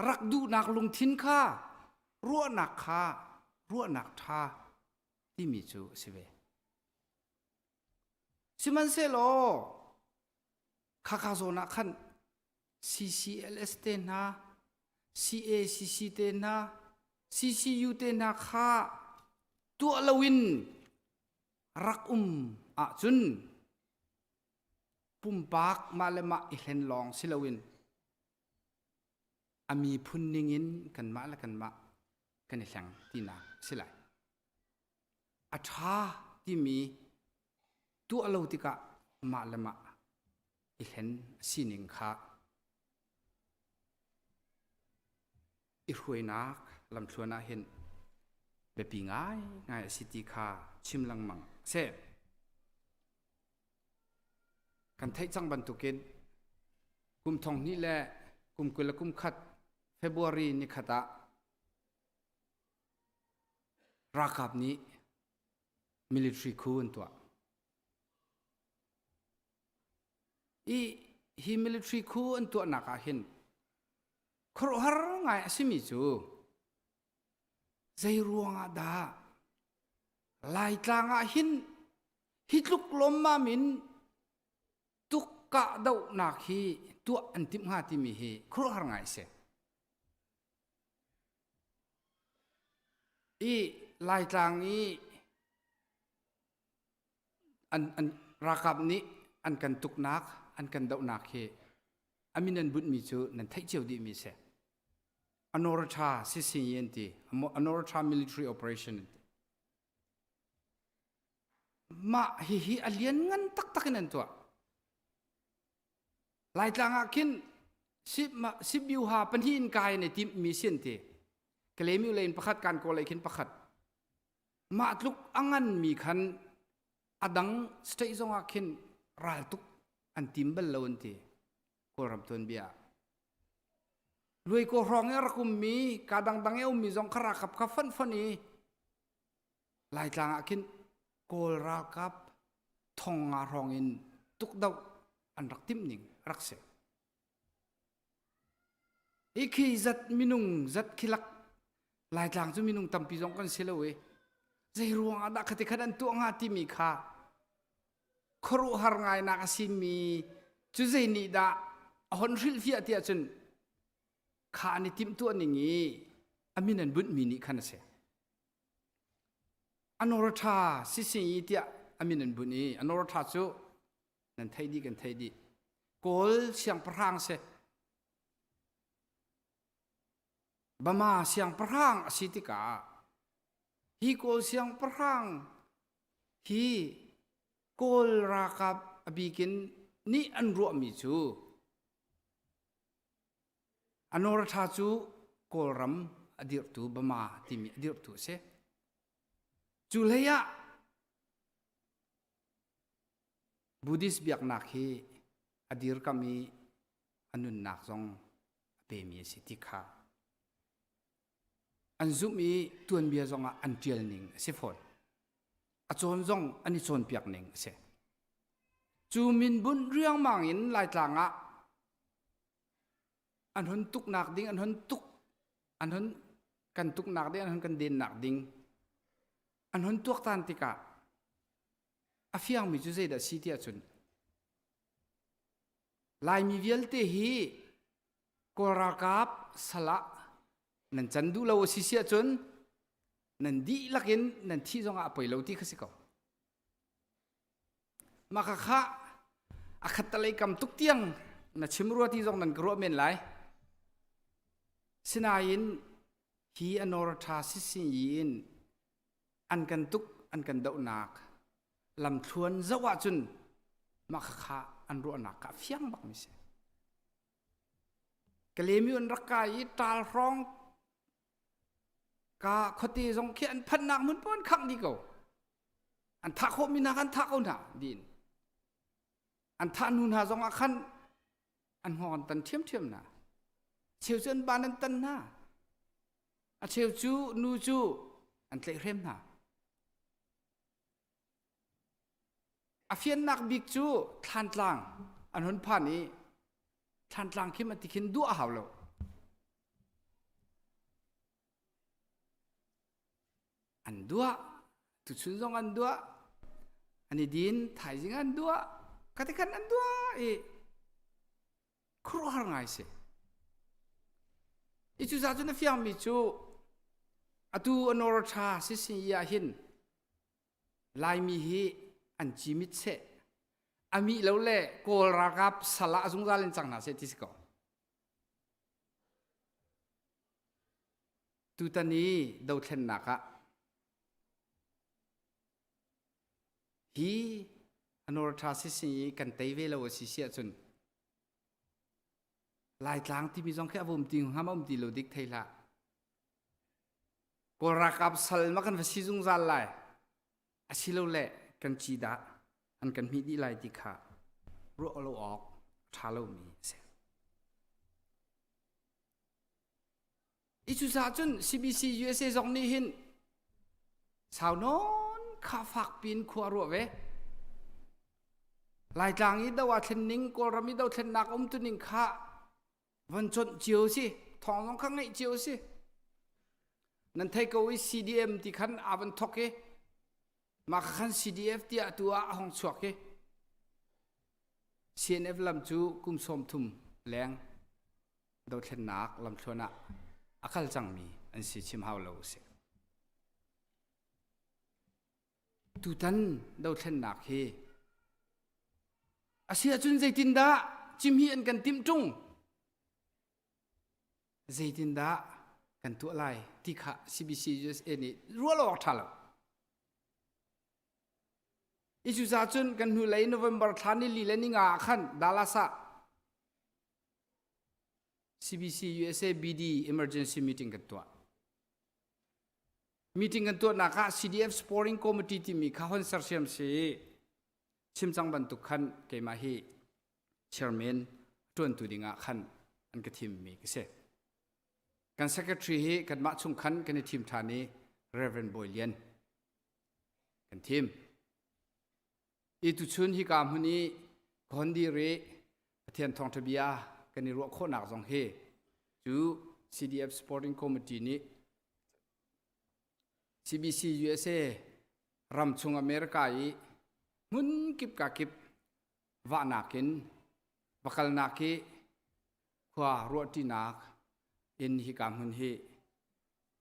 rak duhnak lungthin kha ruahnak kha ruahnak ṭha timi cu a si ve. Sihmanhsehlaw khaka zawn ah khan CCLS te hna, CACC te hna, CCU te hna kha tuah loin rak um ahcun pumpak mah le mah i hlen lawng si loin a miphun ningin kanmah le kanmah kan i hleng tinak a si lai. A ṭha timi tuah lo tikah mah le mah i hlen a sining kha i hruainak lamthluan ah hin biapi ngaingai a si ti kha chim lengmang a si. Kan theih cang bantukin kum thong hnih le kum 20 le kum khat February ni khat ah ralkap nih military coup an tuah. I hi military coup an tuahnak ah hin khuaruahhar ngai a simi cu zei ruangah dah Laitlang ah hin hi tluk lawmmam in tuk kahdohnak hi tuah an timh hnga timi hi khuaruahhar ngai a si. I Laitlang i an, an ralkap nih an kan tuknak an kan dohnak hi a min an bunhmi cu nan theih cio dihmi si Anortha sisingi an ti Anortha military operation an ti mah hihi a lian ngan taktak in an tuah Laitlang ah khin Sibiuha pahnih in kai ne timhmi si an ti Kalemiu lei in pakhat kan kawl lei khin pakhat Mah tluk a nganmi khan a dang state zongah khin raltuk an tim bal lo an ti Kawlram tuanbia ah. Luaikaw hrawng i a rak ummi, ka dangdang i a ummi zong kha ralkap kha fonh fonh i Laitlang ah khin Kawl ralkap thong nga hrawng in tukdoh an rak timh ning a rak si. Hi khi zat minung zat khi lak Laitlang cu minung tampi zong kan si lo i zei ruang ah dah khati khan an tuah hnga timi kha khuaruahhar ngainak a simi cu zei nih dah a hon hrilhfiah tiah cun kha an i timhtuah ning i a min an bunhmi nih khan a si. Anoratha sisi tiah a min an bunh i Anoratha cu nan theih dih kan theih dih. Kawl siangpahrang si. Bama siangpahrang a si tikah hi Kawl siangpahrang hi Kawl ralkap a bikin nih an ruahmi cu Anoratha cu Kawlram a dirhtu Bama timi a dirhtu a si. Cu hlei ah Buddhist biaknak hi a dirkamh i a nunnak zong a pemi a si ti kha an zumh i tuanbia zongah an ṭial ning a si fawn. A cawn zong an i cawnpiak ning a si. Cu min bunh riangmang in Laitlang ah an hun tuknak ding an hun tuk an hun kan tuknak ding an hun kan dennak ding an hun tuaktan tikah a fiangmi cu zeidah si tiah cun Laimi vialte hi Kawl ralkap sal ah nan can duh lo a si si ahcun nan dihlak in nan thih zongah a poi lo ti kha si ko. Mah kha kha a khattalei kam tuk tiang na chim rua ti zong nan ka ruah men lai. Sinain hi a nawr ṭha sisi in an kan tuk an kan dohnak lamthluan zoh ahcun mah khakha an ruahnak kha a fiang bakmi si. Kalemi an rak kai i ṭal hrawng ka khuate zong khi an phanhnak hmun paoh an khangh dih ko. An thah khawhmi hna kha an thah ko hna din. An thah hnu hna zong ah khan an hngawng an tan ṭhiamṭhiam hna. Cheu cu an ban an tan hna. A cheu cu nu cu an tlaihhrem hna. A fiannak bik cu Thlantlang an hun phan i Thlantlang khim a ti khin duah a hau lo. An duah, tuchun zong an duah, an i din, thaizing an duah, khatikhan an duah i khuaruahhar ngai si. I cucaah cun a fiangmi cu atu a ṭha sisi ah hin Laimi hi an cimit seh a mih lo le Kawl ralkap sal ah a zungzal in cang hna seh ti si ko. Tutan i dothlennak ah hi Anortha sisi i kan tei ve lo a si si ahcun Laitlang timi zong khi a vum ti hnga ma um ti lo dik thei hlah. Kawl ralkap sal ma kan va si zungzal lai. Asilole kan ci dah an kan hmih dih lai ti kha ruah lo awk ṭha lomi a si. I cucaah cun CBC USA zong nih hin sau nawn kha fak piin khua ruah ve. Laitlang i do aa thlen ning, Kawlram i dothlennak um tuning kha von chonh cio si, thawng zong kha ngeih cio si. Nan thei ko i CDM ti khan aa van thok i mah khan CDF tiah tu ah a hong chuak i CNF lam cu kum 30 leng dothlennak lamthluan ah a kal cangmi an si chim hau lo a si. Tutan dothlennak hi a si ahcun zeitindah cimhi an kan timh ṭung? Zeitindah kan tuah lai ti kha CBC USA nih ruah lo awk ṭha lo. I cucaah cun kan hnulei November thla ni li le ni nga ah khan Dallas ah CBC USA BD emergency meeting kan tuah. Meeting kan tuahnak ah CDF Supporting Committee timi kha hon sersiam si chim cang bantuk khan keimah hi chairman ṭuantu dingah khan an ka thimmi ka si. Kan secretary hi kanmah chung khan kan i thim ṭhan i Reverend Bawi Lian kan thim. I tuchun hika hmun i ka hon dir i Pathian thawngṭha bia kan i ruah khawhnak zong hi cu CDF Supporting Committee nih CBC USA ram chung America i hmun kip ka kip vahnak in va kalnak hi khua ruahṭinak in hika hmun hi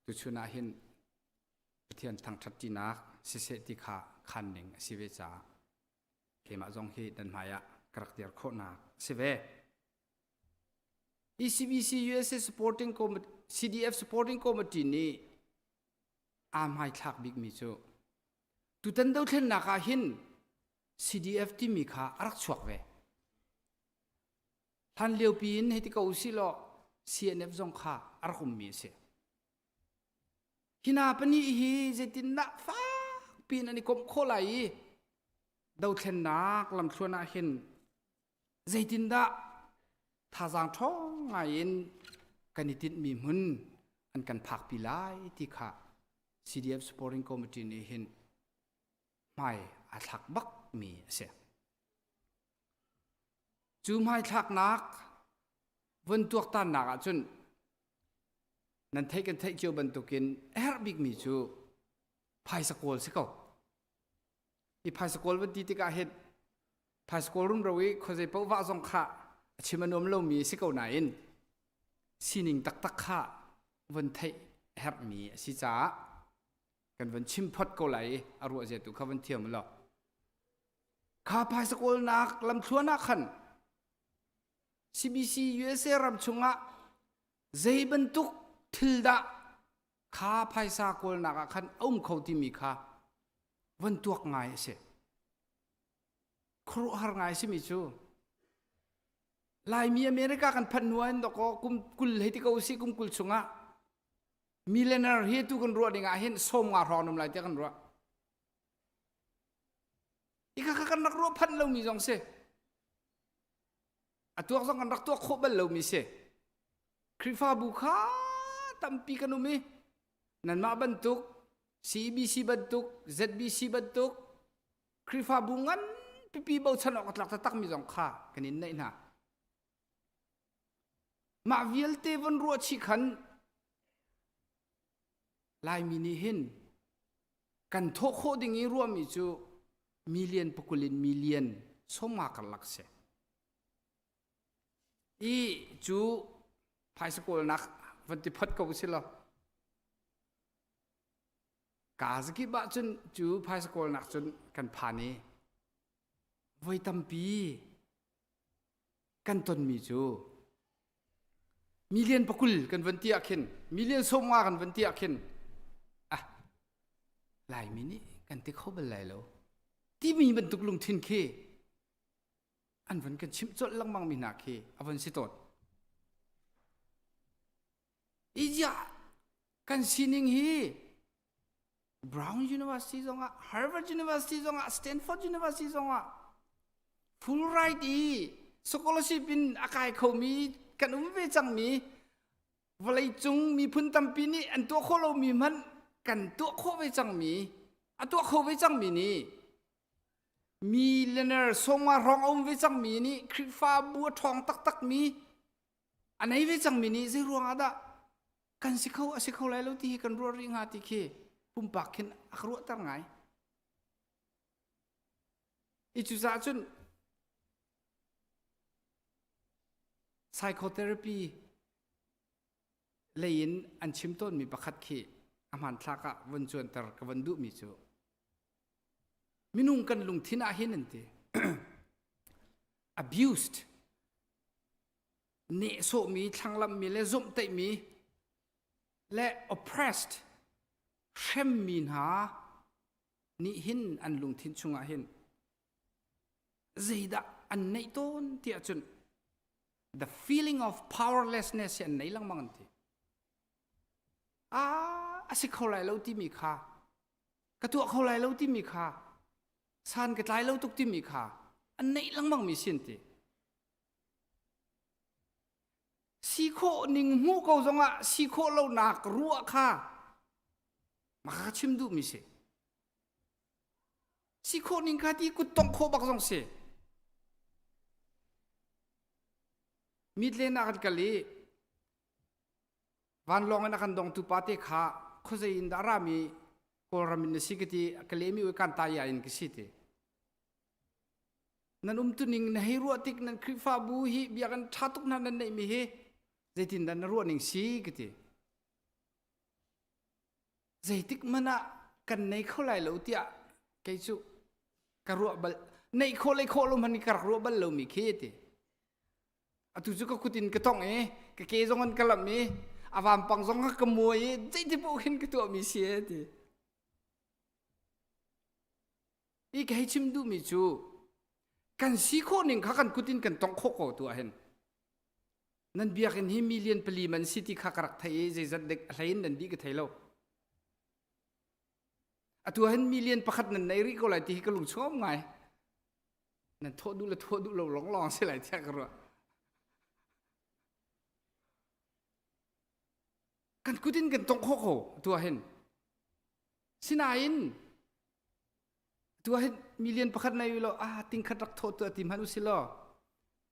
tuchun ah hin Pathian thangṭhatṭinak siseh ti kha khan ning a si ve caah keimah zong hi nan hmai ah ka rak dir khawhnak a si ve. ECBC USA Supporting Committee, CDF Supporting Committee nih aa hmaithlak bikmi cu tutan dothlennak ah hin CDF timi kha a rak chuak ve. Hlan liopi in hei ti ko usih law CNF zong kha a rak ummi a si. Hi hna pahnih hi zeitindah fakpi in an i komh khawh lai i dothlennak lamthluan ah hin zeitindah thazaang ṭhawng ngai in kan i tinhmi hmun an kan phakpi lai ti kha CDF Supporting Committee nih hin hmai aa thlak bakmi a si. Cu hmaithlaknak von tuaktannak ahcun nan theih kan theih cio bantukin a herh bikmi cu phaisa kawl si ko. I phaisa kawl van ti tikah hin phaisa kawl rumro i khuazei paoh vah zong kha a chim a nuam lomi si ko nain sining taktak kha von theih a herhmi a si caah kan von chim phot ko lai i a ruah zia tu kha von thiam law kha phaisa kawlnak lamthluan ah khan CBC USA ram chungah zei bantuk thil dah kha phaisa kawlnak ah khan a um kho timi kha von tuak ngai a si. Khuaruahhar ngai simi cu Laimi America kan phanh hnu ah hin dawkaw kum 20 hei ti ko usih kum 20 chungah millionaire hi tu kan ruah ding ah hin 50 hrawng um lai tiah kan ruah. Ika kha kan rak ruah phanh lomi zong si. A tuak zong kan rak tuak khawh bal lomi si. Khrihfabu kha tampi kan um i nanmah bantuk CEBC bantuk ZBC bantuk Khrihfabu ngan pipi bochan awk a tlak taktakmi zong kha kan in neih hna. Mah vialte von ruah chih khan Laimi nih hin kan thawh khawh ding i ruahmi cu million pakul in million 50 karlak si. I cu phaisa kawlnak van ti phot ko si lo. Ka zakip ah cun cu phaisa kawlnak cun kan phan i voi tampi kan tonmi cu million pakul kan van ti ah khin million 50 kan van ti ah khin ah Laimi nih kan ti kho bal lai lo timi bantuk lungthin khi an van kan chimh colh lengmang mi hna khi a von si tawn. Iziah kan sining hi Brown University zongah Harvard University zongah Stanford University zongah full ride i scholarship in a kai khomi kan um ve cangmi vawleicung miphun tampi nih an tuah khawh lomi hmanh kan tuah khawh ve cangmi a tuah kho ve cangmi nih millionaire 50 hrawng a um ve cangmi nih Khrihfabu a ṭhawng taktakmi a nei ve cangmi nih zei ruang ah dah kan si kho a si kho lai lo ti hi kan ruah rih hnga ti khi pumpak khin a ka ruahter ngai. I cucaah cun psychotherapy lei in an chim tawnmi pakhat khi a hmanthlak ah von cuanter ka von duhmi cu minung kan lungthin ah hin an ti abused nehsawhmi thlanglammi le zomhtaihmi le oppressed hremmi hna nih hin an lungthin chungah hin zeidah an neih tawn tiah cun the feeling of powerlessness hi an nei lengmang an ti ah a si kho lai lo timi kha ka tuah kho lai lo timi kha san ka tlai lo tuk timi kha an neih lengmang mi sin ti. Si khawh ning hmuh ko zongah si khawh lonak ruah kha maka ka chim duhmi si. Si khawh ning kha ti kut tongh khawh bak zong si. Mitlen ah kan kal i vanlawng in a kan dongtu pa te kha khuazei in dah rami Kawlram in na si ka ti ka lemi ui kan ta ya in ka si ti. Nan umtuning na hei ruah tik nan Khrihfabu hi biakinn ṭha tuk hna nan neihmi hi zeitindah na ruah ning si ka ti. Zeitik hmanh ah kan nei kho lai lo tiah kei cu ka ruah bal neih khawh le khawh lo hmanh ka rak ruah bal lomi khi ti. Atu cu ka kut in ka tongh i ka ke zong in ka lamh i a vampang zong ka muai i zeiti paoh khin ka tuahmi si ti. I ka hei chim duhmi cu kan si khawh ning kha kan kut in kan tongh khawh ko tu ahhin. Nan biakinn hi million pali man si ti kha ka rak theih i zeizat dek a hlei in nan dih ka thei lo. Atu ahhin million pakhat nan nei rih ko lai ti hi ka lung chuam ngai. Nan thawh duh le thawh duh lo lawnglawng si lai tiah ka ruah. Kan kut in kan tongh khawh ko atu ahhin. Sinain tu ah million pakhat nei lo ah tingkhat rak thawh tu ti hmanh usih law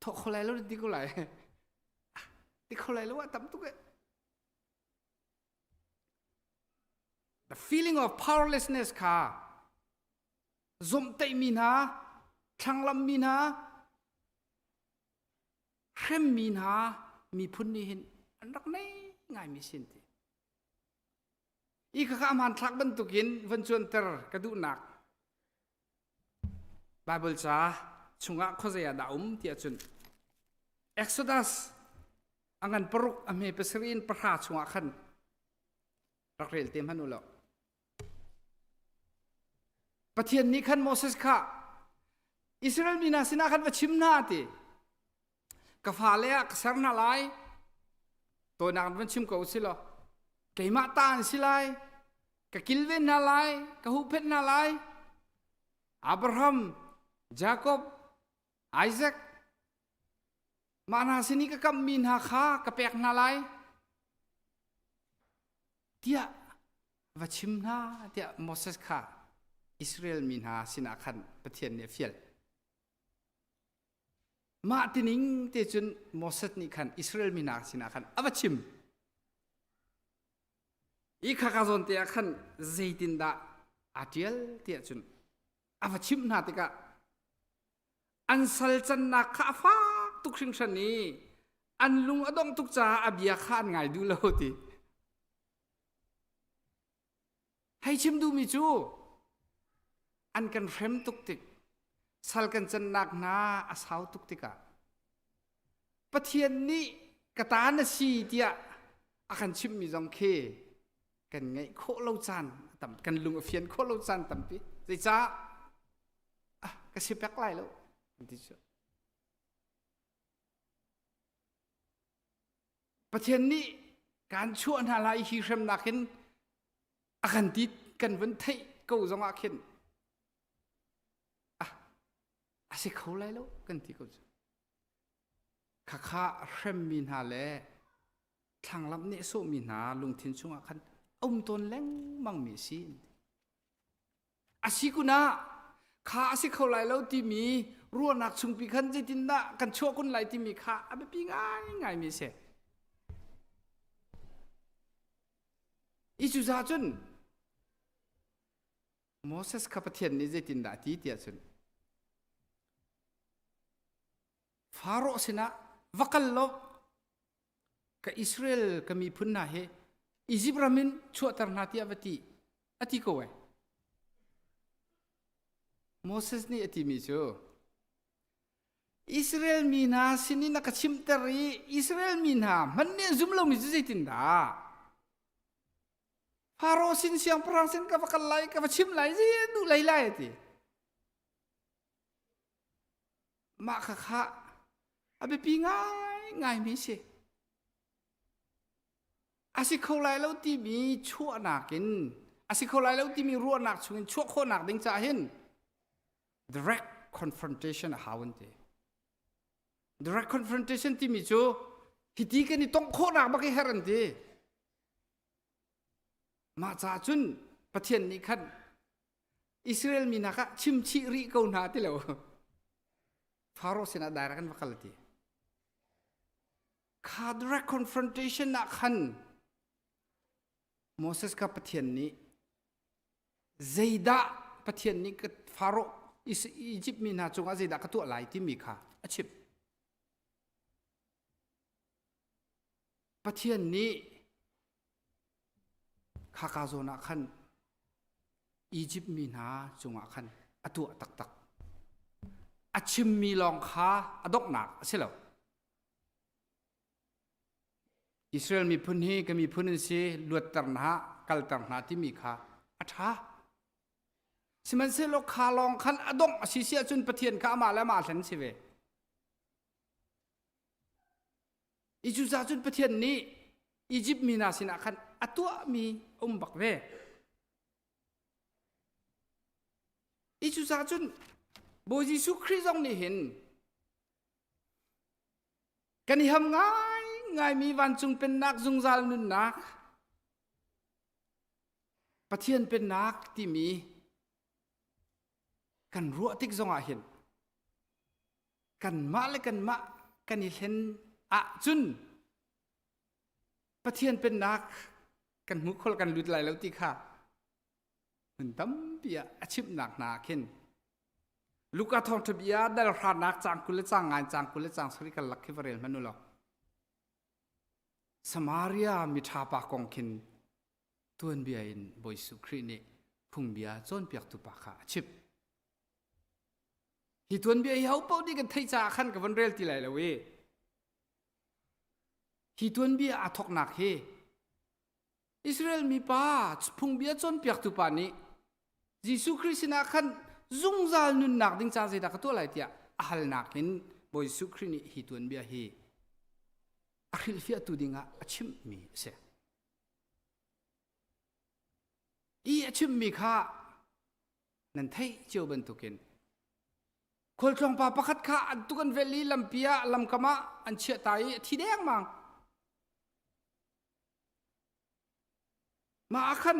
thawh kho lai lo ti ko lai ti kho lai lo ah tam tuk e the feeling of powerlessness kha zomhtaih mi hna thlanglam mi hna hremmi hna miphun nih hin an rak nei ngai mi sin ti I khakha hmanthlak bantukin van cuanter ka duhnak Bible ca chungah khuazei ah dah um tiah cun Exodus a ngan paruk a hme pasarih in pahra chungah khan rak rel te hmanh u law Pathian nih khan Moses kha Israel mi hna sinah khan va chim hna ti Ka fale ah ka ser hna lai. Tawinak in van chim ko si law keimah ta an si lai. Ka kilven hna lai, ka huhphenh hna lai. Abraham, Jakob, Isaac, mah hna sin i ka kamhmi hna kha ka pek hna lai tiah va chim hna tiah Moses kha Israel mi hna sinah khan Pathian nih a fial. Mah tining te cun Moses nih khan Israel mi hna sinah khan a va chim. I khaka zawn te ah khan zeitindah aa ṭial tiah cun a va chimh hna tikah an sal cannak kha a fak tuk hringhran i an lung a dongh tuk caah a bia kha an ngai duh lo ti. Hei chim duhmi cu an kan hrem tuk tik sal kan cannak hna a sau tuk tikah Pathian nih ka ta na si tiah a kan chimhmi zong khi kan ngaih khawh lo caan tam kan lung a fian khawh lo caan tampi zeicah ah ka si pek lai lo an ti cu Pathian nih kan chuah hna lai hi hremnak hin a kan ti kan vun theih ko zongah khin ah a si kho lai lo kan ti ko cu khakha hremmi hna le thlanglamh nih sawhmi hna lungthin chungah khan um tawn lengmang mi a si A si kun ah kha a si kho lai lo timi ruahnak chungpi khan zeitindah kan chuah kun lai timi kha a biapi ngaingaimi a si. I cucaah cun Moses kha Pathian nih zeitindah a ti tiah cun Faro sinah va kal law ka Israel ka miphun hna hi Izipt ram in chuahter hna tiah va ti a ti ko ai. Moses nih a timi cu Israel mi hna sinin a ka chimter i Israel mi hna hmanh nih an zum lomi cu zeitindah Faro sin siangpahrang sin ka va kal lai ka va chim lai zi duh lei lai a ti. Mah khakha a biapi ngaingaimi si. A si kho lai lo timi chuahnak in a si kho lai lo timi ruahnak chungin chuah khawhnak ding caah hin direct confrontation a hau an ti. Direct confrontation timi cu. Hiti kan i tongh khawhnak bak i her an ti. Mah caah cun Pathian nih khan Israel mi hna kha chimchih rih ko hna ti lo. Faro sinah direct an va kal ti. Kha direct confrontation ah khan Moses kha Pathian nih zeidah Pathian nih ka Faro Egypt mi hna cungah zeidah ka tuah lai timi kha a chimh. Pathian nih khaka zawn ah khan Egypt mi hna cungah khan a tuah taktak. A chimmi lawng kha a donghnak a si lo. Israel miphun hi ka miphun an si, luatter hna, kalter hna timi kha a ṭha. Sihmanhsehlaw kha lawng khan a dongh a si si ahcun Pathian kha amah le amah hlen si ve. I cucaah cun Pathian nih Izipt mi hna sinah khan a tuahmi a um bak ve. I cucaah cun Bawi Jesuh Khrih zong nih hin kan i ham ngaingaimi vancung pennak zungzal nunnak Pathian pennak timi kan ruah tik zongah hin kanmah le kanmah kan i hlen ahcun Pathian pennak kan hmu khol kan lut lai lo ti kha hmun tampi ah a chimhnak hna khin Luka thawngṭha bia dal hranak cang 20 le cang ngai cang 20 le cang sari kan lak khi va rel hmanh u law Samaria miṭha pa kong khin tuanbia in Bawi Jesuh Khrih nih phungbia cawnpiaktu pa kha a chimh. Hi tuanbia hi ho paoh nih kan theih caah khan ka von rel ti lai lo i hi tuanbia aa thawknak hi Israel mipa phungbia cawnpiaktu pa nih Jesuh Khrih sinah khan zungzal nunnak ding ca zeidah ka tuah lai tiah a halnak in Bawi Jesuh Khrih nih hi tuanbia hi a hrilhfiahtu dingah a chimhmi a si. I a chimhmi kha nan theih cio bantukin khualtlawng pa pakhat kha an tuk an velh i lampi ah lamkam ah an chiah ta i a thi dengmang. Mah ah khan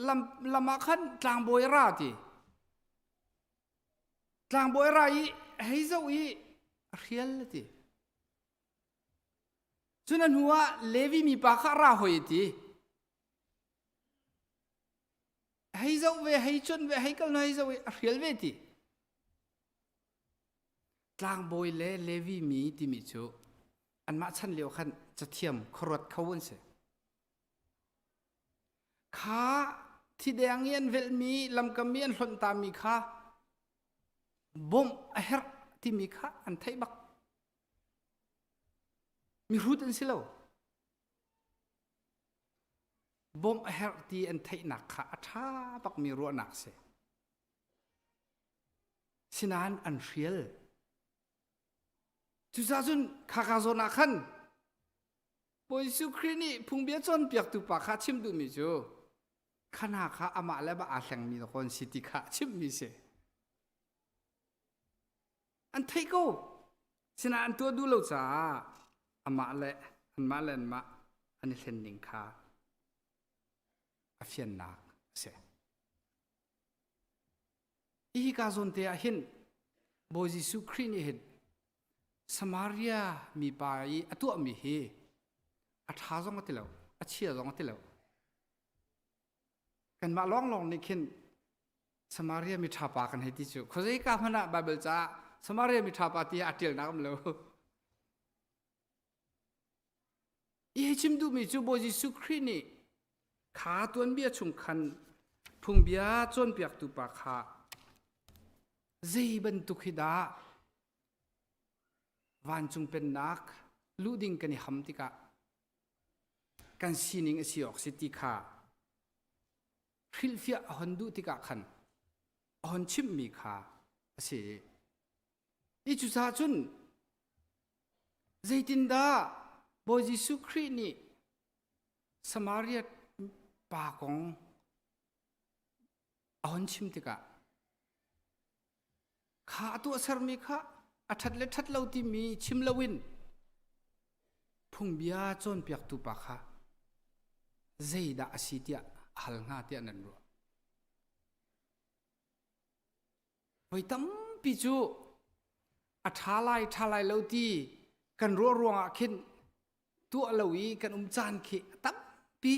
lam, lam ah khan tlangbawi a ra ti. Tlangbawi a ra i hei zoh i a hrial a ti. Cun a hnu ah Levi mipa kha a ra hoi a ti. Hei zoh ve, hei cuanh ve, hei kal na hei zoh i a hrial ve ti. Tlangbawi le Levi mi timi cu anmah chan lio khan cathiam khuaruat kho an si. Kha thideng i an velhmi lamkam i an hlonh tami kha bawmh a herh timi kha an theih bak. Mihrut an si lo. Bawmh a herh ti an theihnak kha a ṭha bakmi ruahnak si. Sinain an hrial. Cucaah cun khaka zawn ah khan Bawi Jesuh Khrih nih phungbia cawnpiaktu pa kha a chim duhmi cu khana kha amah le amah aa hlengmi dawkaw an si ti kha a chimhmi si. An theih ko. Sinain an tuah duh lo caah amah le anmah le anmah an i hlen ning kha a fiannak a si. Hika zawn te ah hin Bawi Jesuh Khrih nih hin Samaria mipa i a tuahmi hi a ṭha zong a ti lo, a chia zong a ti lo. Kanmah lawnglawng nih khin Samaria mi ṭha pa kan hei ti cu khuazei ka hmanh ah Baibal caah Samaria mi ṭha pa ti a ṭialnak um lo. Hi chim duhmi cu Bawi Jesuh Khrih nih kha tuanbia chung khan phungbia cawnpiaktu pa kha zei bantuk hi dah vancung pennak luh ding kan i ham tikah kan sining a si awk si ti kha hrilhfiah a hon duh tikah khan a hon chimhmi kha a si. I cucaah cun zeitindah Bawi Jesuh Khrih nih Samaria pa kong a hon chim tikah kha a tuahsermi kha a ṭhat le ṭhat lo timi chim loin. Phungbia cawnpiaktu pa kha zeidah a si tiah a hal hnga tiah nan ruah? Voi tampi cu a ṭha lai ṭha lai lo ti kan ruah ruangah khin tuah lo i kan um caan khi a tampi.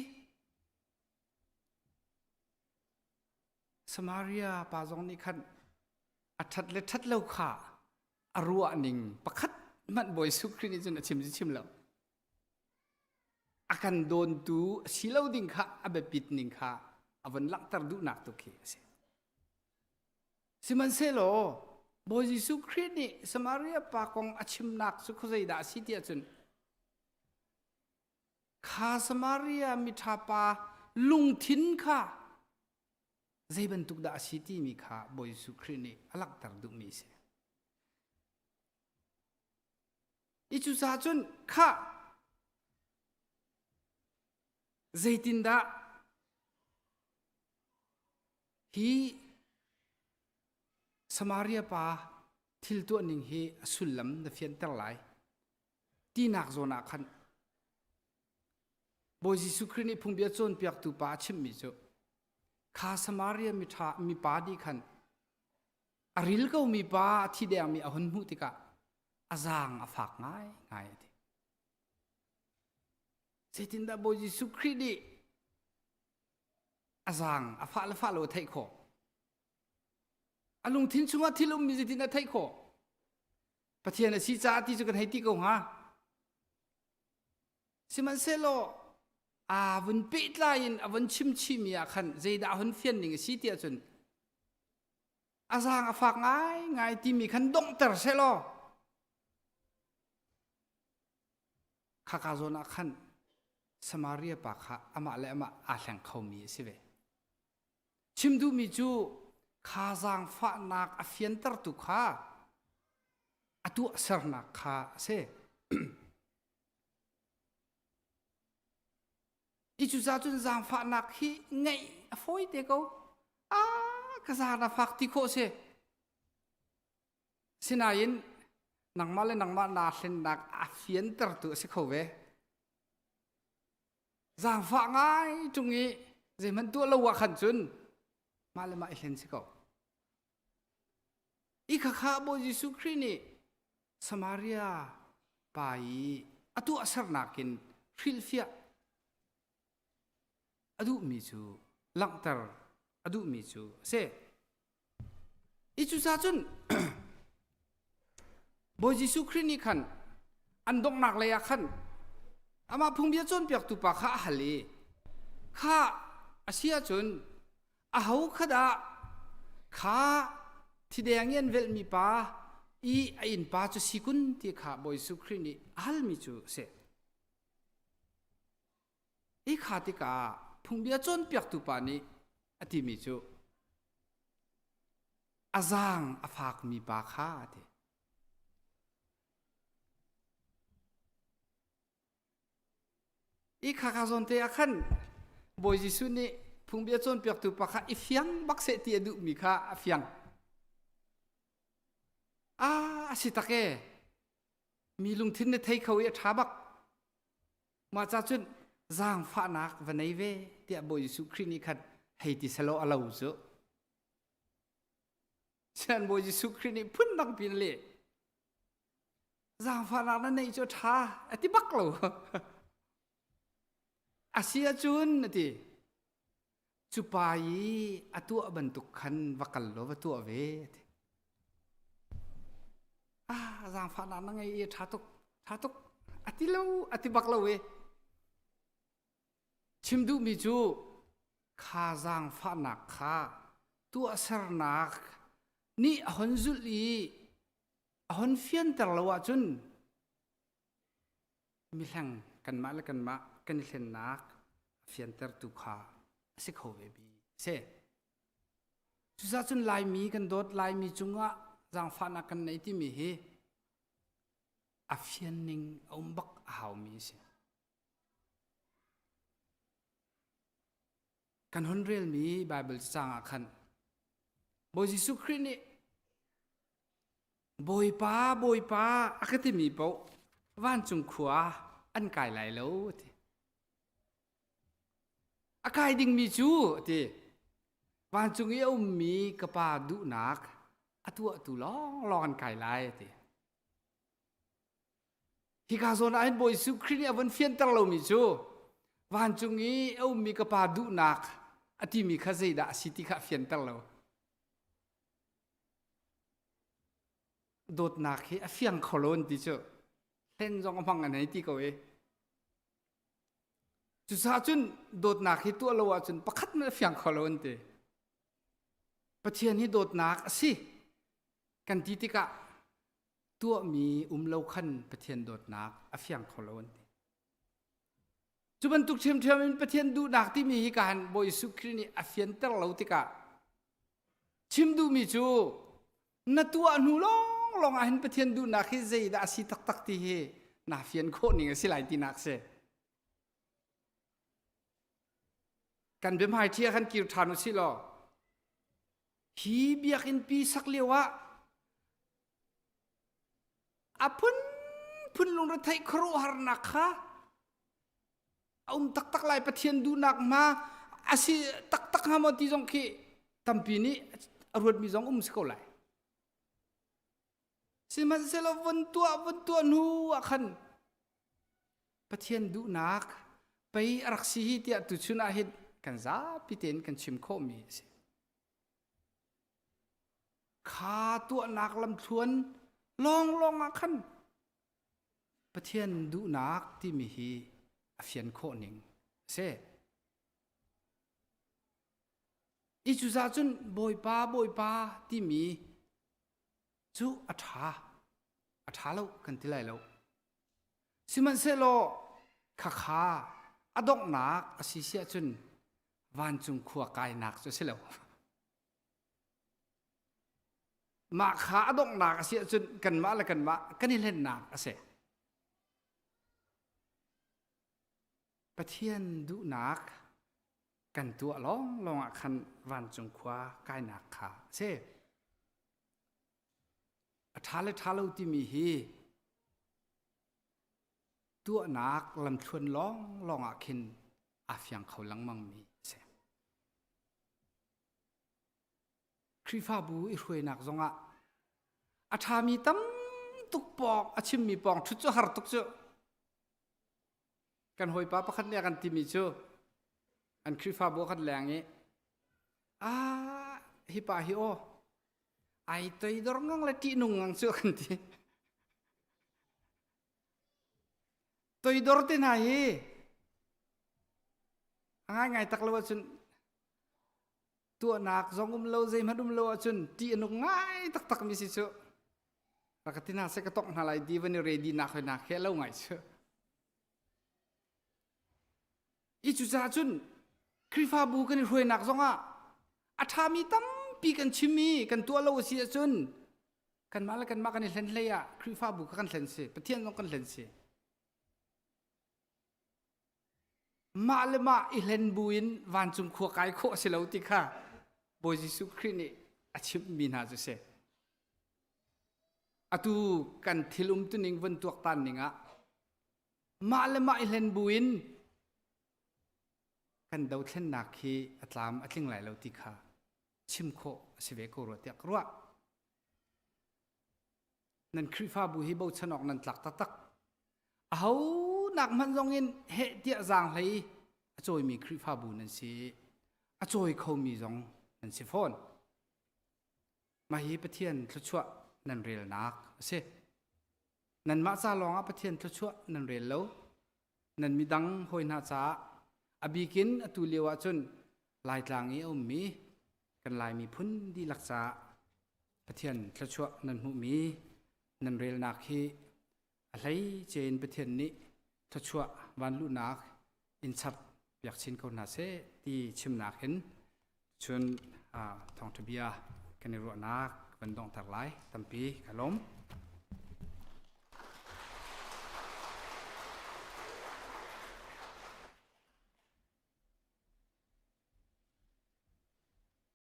Samaria pa zong nih khan a ṭhat le ṭhat lo kha a ruah ning pakhat hmanh Bawi Jesuh Khrih nih cun a chim cu chim lo. A kan dawntu a si lo ding kha a biapit ning kha a von langhter duhnak tu khi a si. Sihmanhsehlaw Bawi Jesuh Khrih nih Samaria pa kong a chimnak cu khuazei dah a si ti ahcun kha Samaria miṭha pa lungthin kha zei bantuk dah a si timi kha Bawi Jesuh Khrih nih a langhter duhmi a si. I cucaah cun kha zeitindah hi Samaria pa thil tuah ning hi a sullam na fianter lai tinak zawn ah khan Bawi Jesuh Khrih nih phungbia cawnpiaktu pa a chimhmi cu kha Samaria miṭha mipa nih khan a ril komi pa a thi dengmi a hun hmuh tikah a zaang a fak ngaingai a ti. Zeitindah Bawi Jesuh Khrih nih a zaang a fah le fah lo a theih khawh? A lungthin chungah thil ummi zeitin a theih khawh? Pathian a si caah ti cu kan hei ti ko hnga. Sihmanhsehlaw aa vun pehtlai in a vun chim chihmi ah khan zeidah a hun fian ning a si ti ahcun a zaang a fak ngaingai timi khan donghter sehlaw khaka zawn ah khan Samaria pa kha amah le amah aa hleng khomi a si ve. Chim duhmi cu kha zaangfahnak a fiantertu kha a tuahsernak kha a si. I cucaah cun zaangfahnak hi ngeih a fawi te ko. Ah, ka zaan a fak ti khawh si. Sinain nangmah le nangmah naa hlennak a fiantertu a si kho ve. Zaangfah ngai ṭung i zeihmanh tuah lo ah khan cun mah le mah i hlen si ko. I khakha Bawi Jesuh Khrih nih Samaria pa i a tuahsernak in hrilhfiah a duhmi cu langhter a duhmi cu a si. I cucaah cun Bawi Jesuh Khrih nih khan an donghnak lei ah khan amah phungbia cawnpiaktu pa kha a hal i kha a si ahcun aho kha dah kha thideng i an velhmi pa i a innpa cu si kun ti kha Bawi Jesuh Khrih nih a halmi cu a si. I kha tikah phungbia cawnpiaktu pa nih a timi cu a zaang a fakmi pa kha a ti. I khakha zawn te ah khan Bawi Jesuh nih phungbia cawnpiaktu pa kha i fiang bak seh ti a duhmi kha a fiang. Ah, a si tak e. Mi lungthin na thei kho i a ṭha bak. Mah ca cun zaangfahnak va nei ve tiah Bawi Jesuh Khrih nih khan hei ti selaw a lo cu. Sian Bawi Jesuh Khrih nih phundang pin a leh. Zaangfahnak na neih cu a ṭha a ti bak lo. A si ahcun a ti. Cu pa i a tuah bantuk khan va kal law va tuah ve a ti. Ah, zaangfahnak na ngei i a ṭha tuk, ṭha tuk. A ti lo, a ti bak lo e. Chim duhmi cu kha zaangfahnak kha tuahsernak nih a hon zulh i a hon fianter lo ahcun mihleng kanmah le kanmah kan i hlennak a fiantertu kha a si kho ve mi a si. Cucaah cun Laimi kan dawt Laimi cungah zaangfahnak kan nei timi hi a fian ning a um bak a haumi a si. Kan hun relmi Baibal cacang ah khan Bawi Jesuh Khrih nih Bawipa, Bawipa a ka timi paoh vancung khua An kai lai lo ti. A kai dingmi cu ti vancung i a ummi ka pa duhnak a tuahtu lawnglawng an kai lai ti. Hika zawn ah hin Bawi Jesuh Khrih nih a vun fianter lomi cu vancung i a ummi ka pa duhnak a timi kha zeidah a si ti kha a fianter lo. Dawtnak hi a fiang kho lo an ti cu. Hlen zong a hmang an hei ti ko i. Cucaah cun dawtnak hi tuah lo ahcun pakhat hmanh a fiang kho lo an ti. Pathian hi dawtnak a si kan ti tikah tuahmi um lo khan Pathian dawtnak a fiang kho lo an ti. Cu bantuk ṭhiamṭhiam in Pathian duhnak timi hi ka han Bawi Jesuh Khrih nih a fianter lo tikah chim duhmi cu na tuah hnu lawnglawng ah hin Pathian duhnak hi zeidah a si taktak ti hi naa fian khawh ning a si lai tinak si. Kan biahmaiṭhi ah khan kir ṭhan u sih law hi biakinn pi sak lio ah a phunphun lungretheih khuaruahharnak kha a um taktak lai. Pathian duhnak ma a si taktak hnga maw ti zong khi tampi nih a ruatmi zong um si ko lai. Sihmanhsehlaw vun tuah vun tuah hnu ah khan Pathian duhnak pei a rak si hi tiah tuchun ah hin kan zapi tein kan chim khawhmi a si. Kha tuahnak lamthluan lawnglawng ah khan Pathian duhnak timi hi a fian khawh ning a si. I cucaah cun Bawipa Bawipa timi cu a ṭha, a ṭha lo kan ti lai lo. Sihmanhsehlaw khakha a donghnak a si si ahcun vancung khua kainak cu a si lo. Mah kha a donghnak a si ahcun kanmah le kanmah kan i hlennak a si. Pathian duhnak kan tuah lawnglawng ah khan vancung khua kainak kha a si. A ṭha le ṭha lo timi hi tuahnak lamthluan lawnglawng ah khin aa fiang kho lengmangmi a si. Khrihfabu i hruainak zongah a ṭhami tam tuk pawng a chimmi pawng ṭhut cu har tuk cu. Kan hawipa pakhat nih a kan timi cu an Khrihfabu a kan leng i ah hi pa hi aw ai toidor ngang le ṭihnung ngang cu a kan ti. Toidor te hna hi a ngaingai tak lo ahcun tuahnak zong um lo zeihmanh um lo ahcun ṭih a nung ngai taktak mi si cu. Rak ka ti hna seh ka tongh hna lai di van i ready nak hoi nak he lo ngai cu. I cucaah cun Khrihfabu kan i hruainak zongah a ṭhami tampi kan chim i kan tuah lo a si ahcun kanmah le kanmah kan i hlen hlei ah Khrihfabu kha kan hlen si, Pathian zong kan hlen si. Mah le mah i hlen buin vancung khua kai khawh a si lo ti kha Bawi Jesuh Khrih nih a chimhmi hna cu si. Atu kan thil umtuning vun tuaktan ning ah mah le mah i hlen buin kan dothlennak hi a tlam a tling lai lo ti kha chim khawh a si ve ko rua tiah ka ruah. Nan Khrihfabu hi bochan awk nan tlak taktak. Aho nak hmanh zong in heh tiah zaang hlei a cawimi Khrihfabu nan si. A cawi khomi zong nan si fawn. Mah hi Pathian thluachuah nan relnak a si. Nanmah ca lawngah Pathian thluachuah nan rel lo. Nan midang hawi hna caah a bikin atu lio ahcun Laitlang i a ummi kan Lai miphun dihlak caah Pathian thluachuah nan hmuhmi nan relnak hi a hleice in Pathian nih thluachuah vanluhnak in chap piak chin ko hna seh ti chimnak in cun thawngṭha bia kan i ruahnak kan donghter lai. Tampi ka lawm.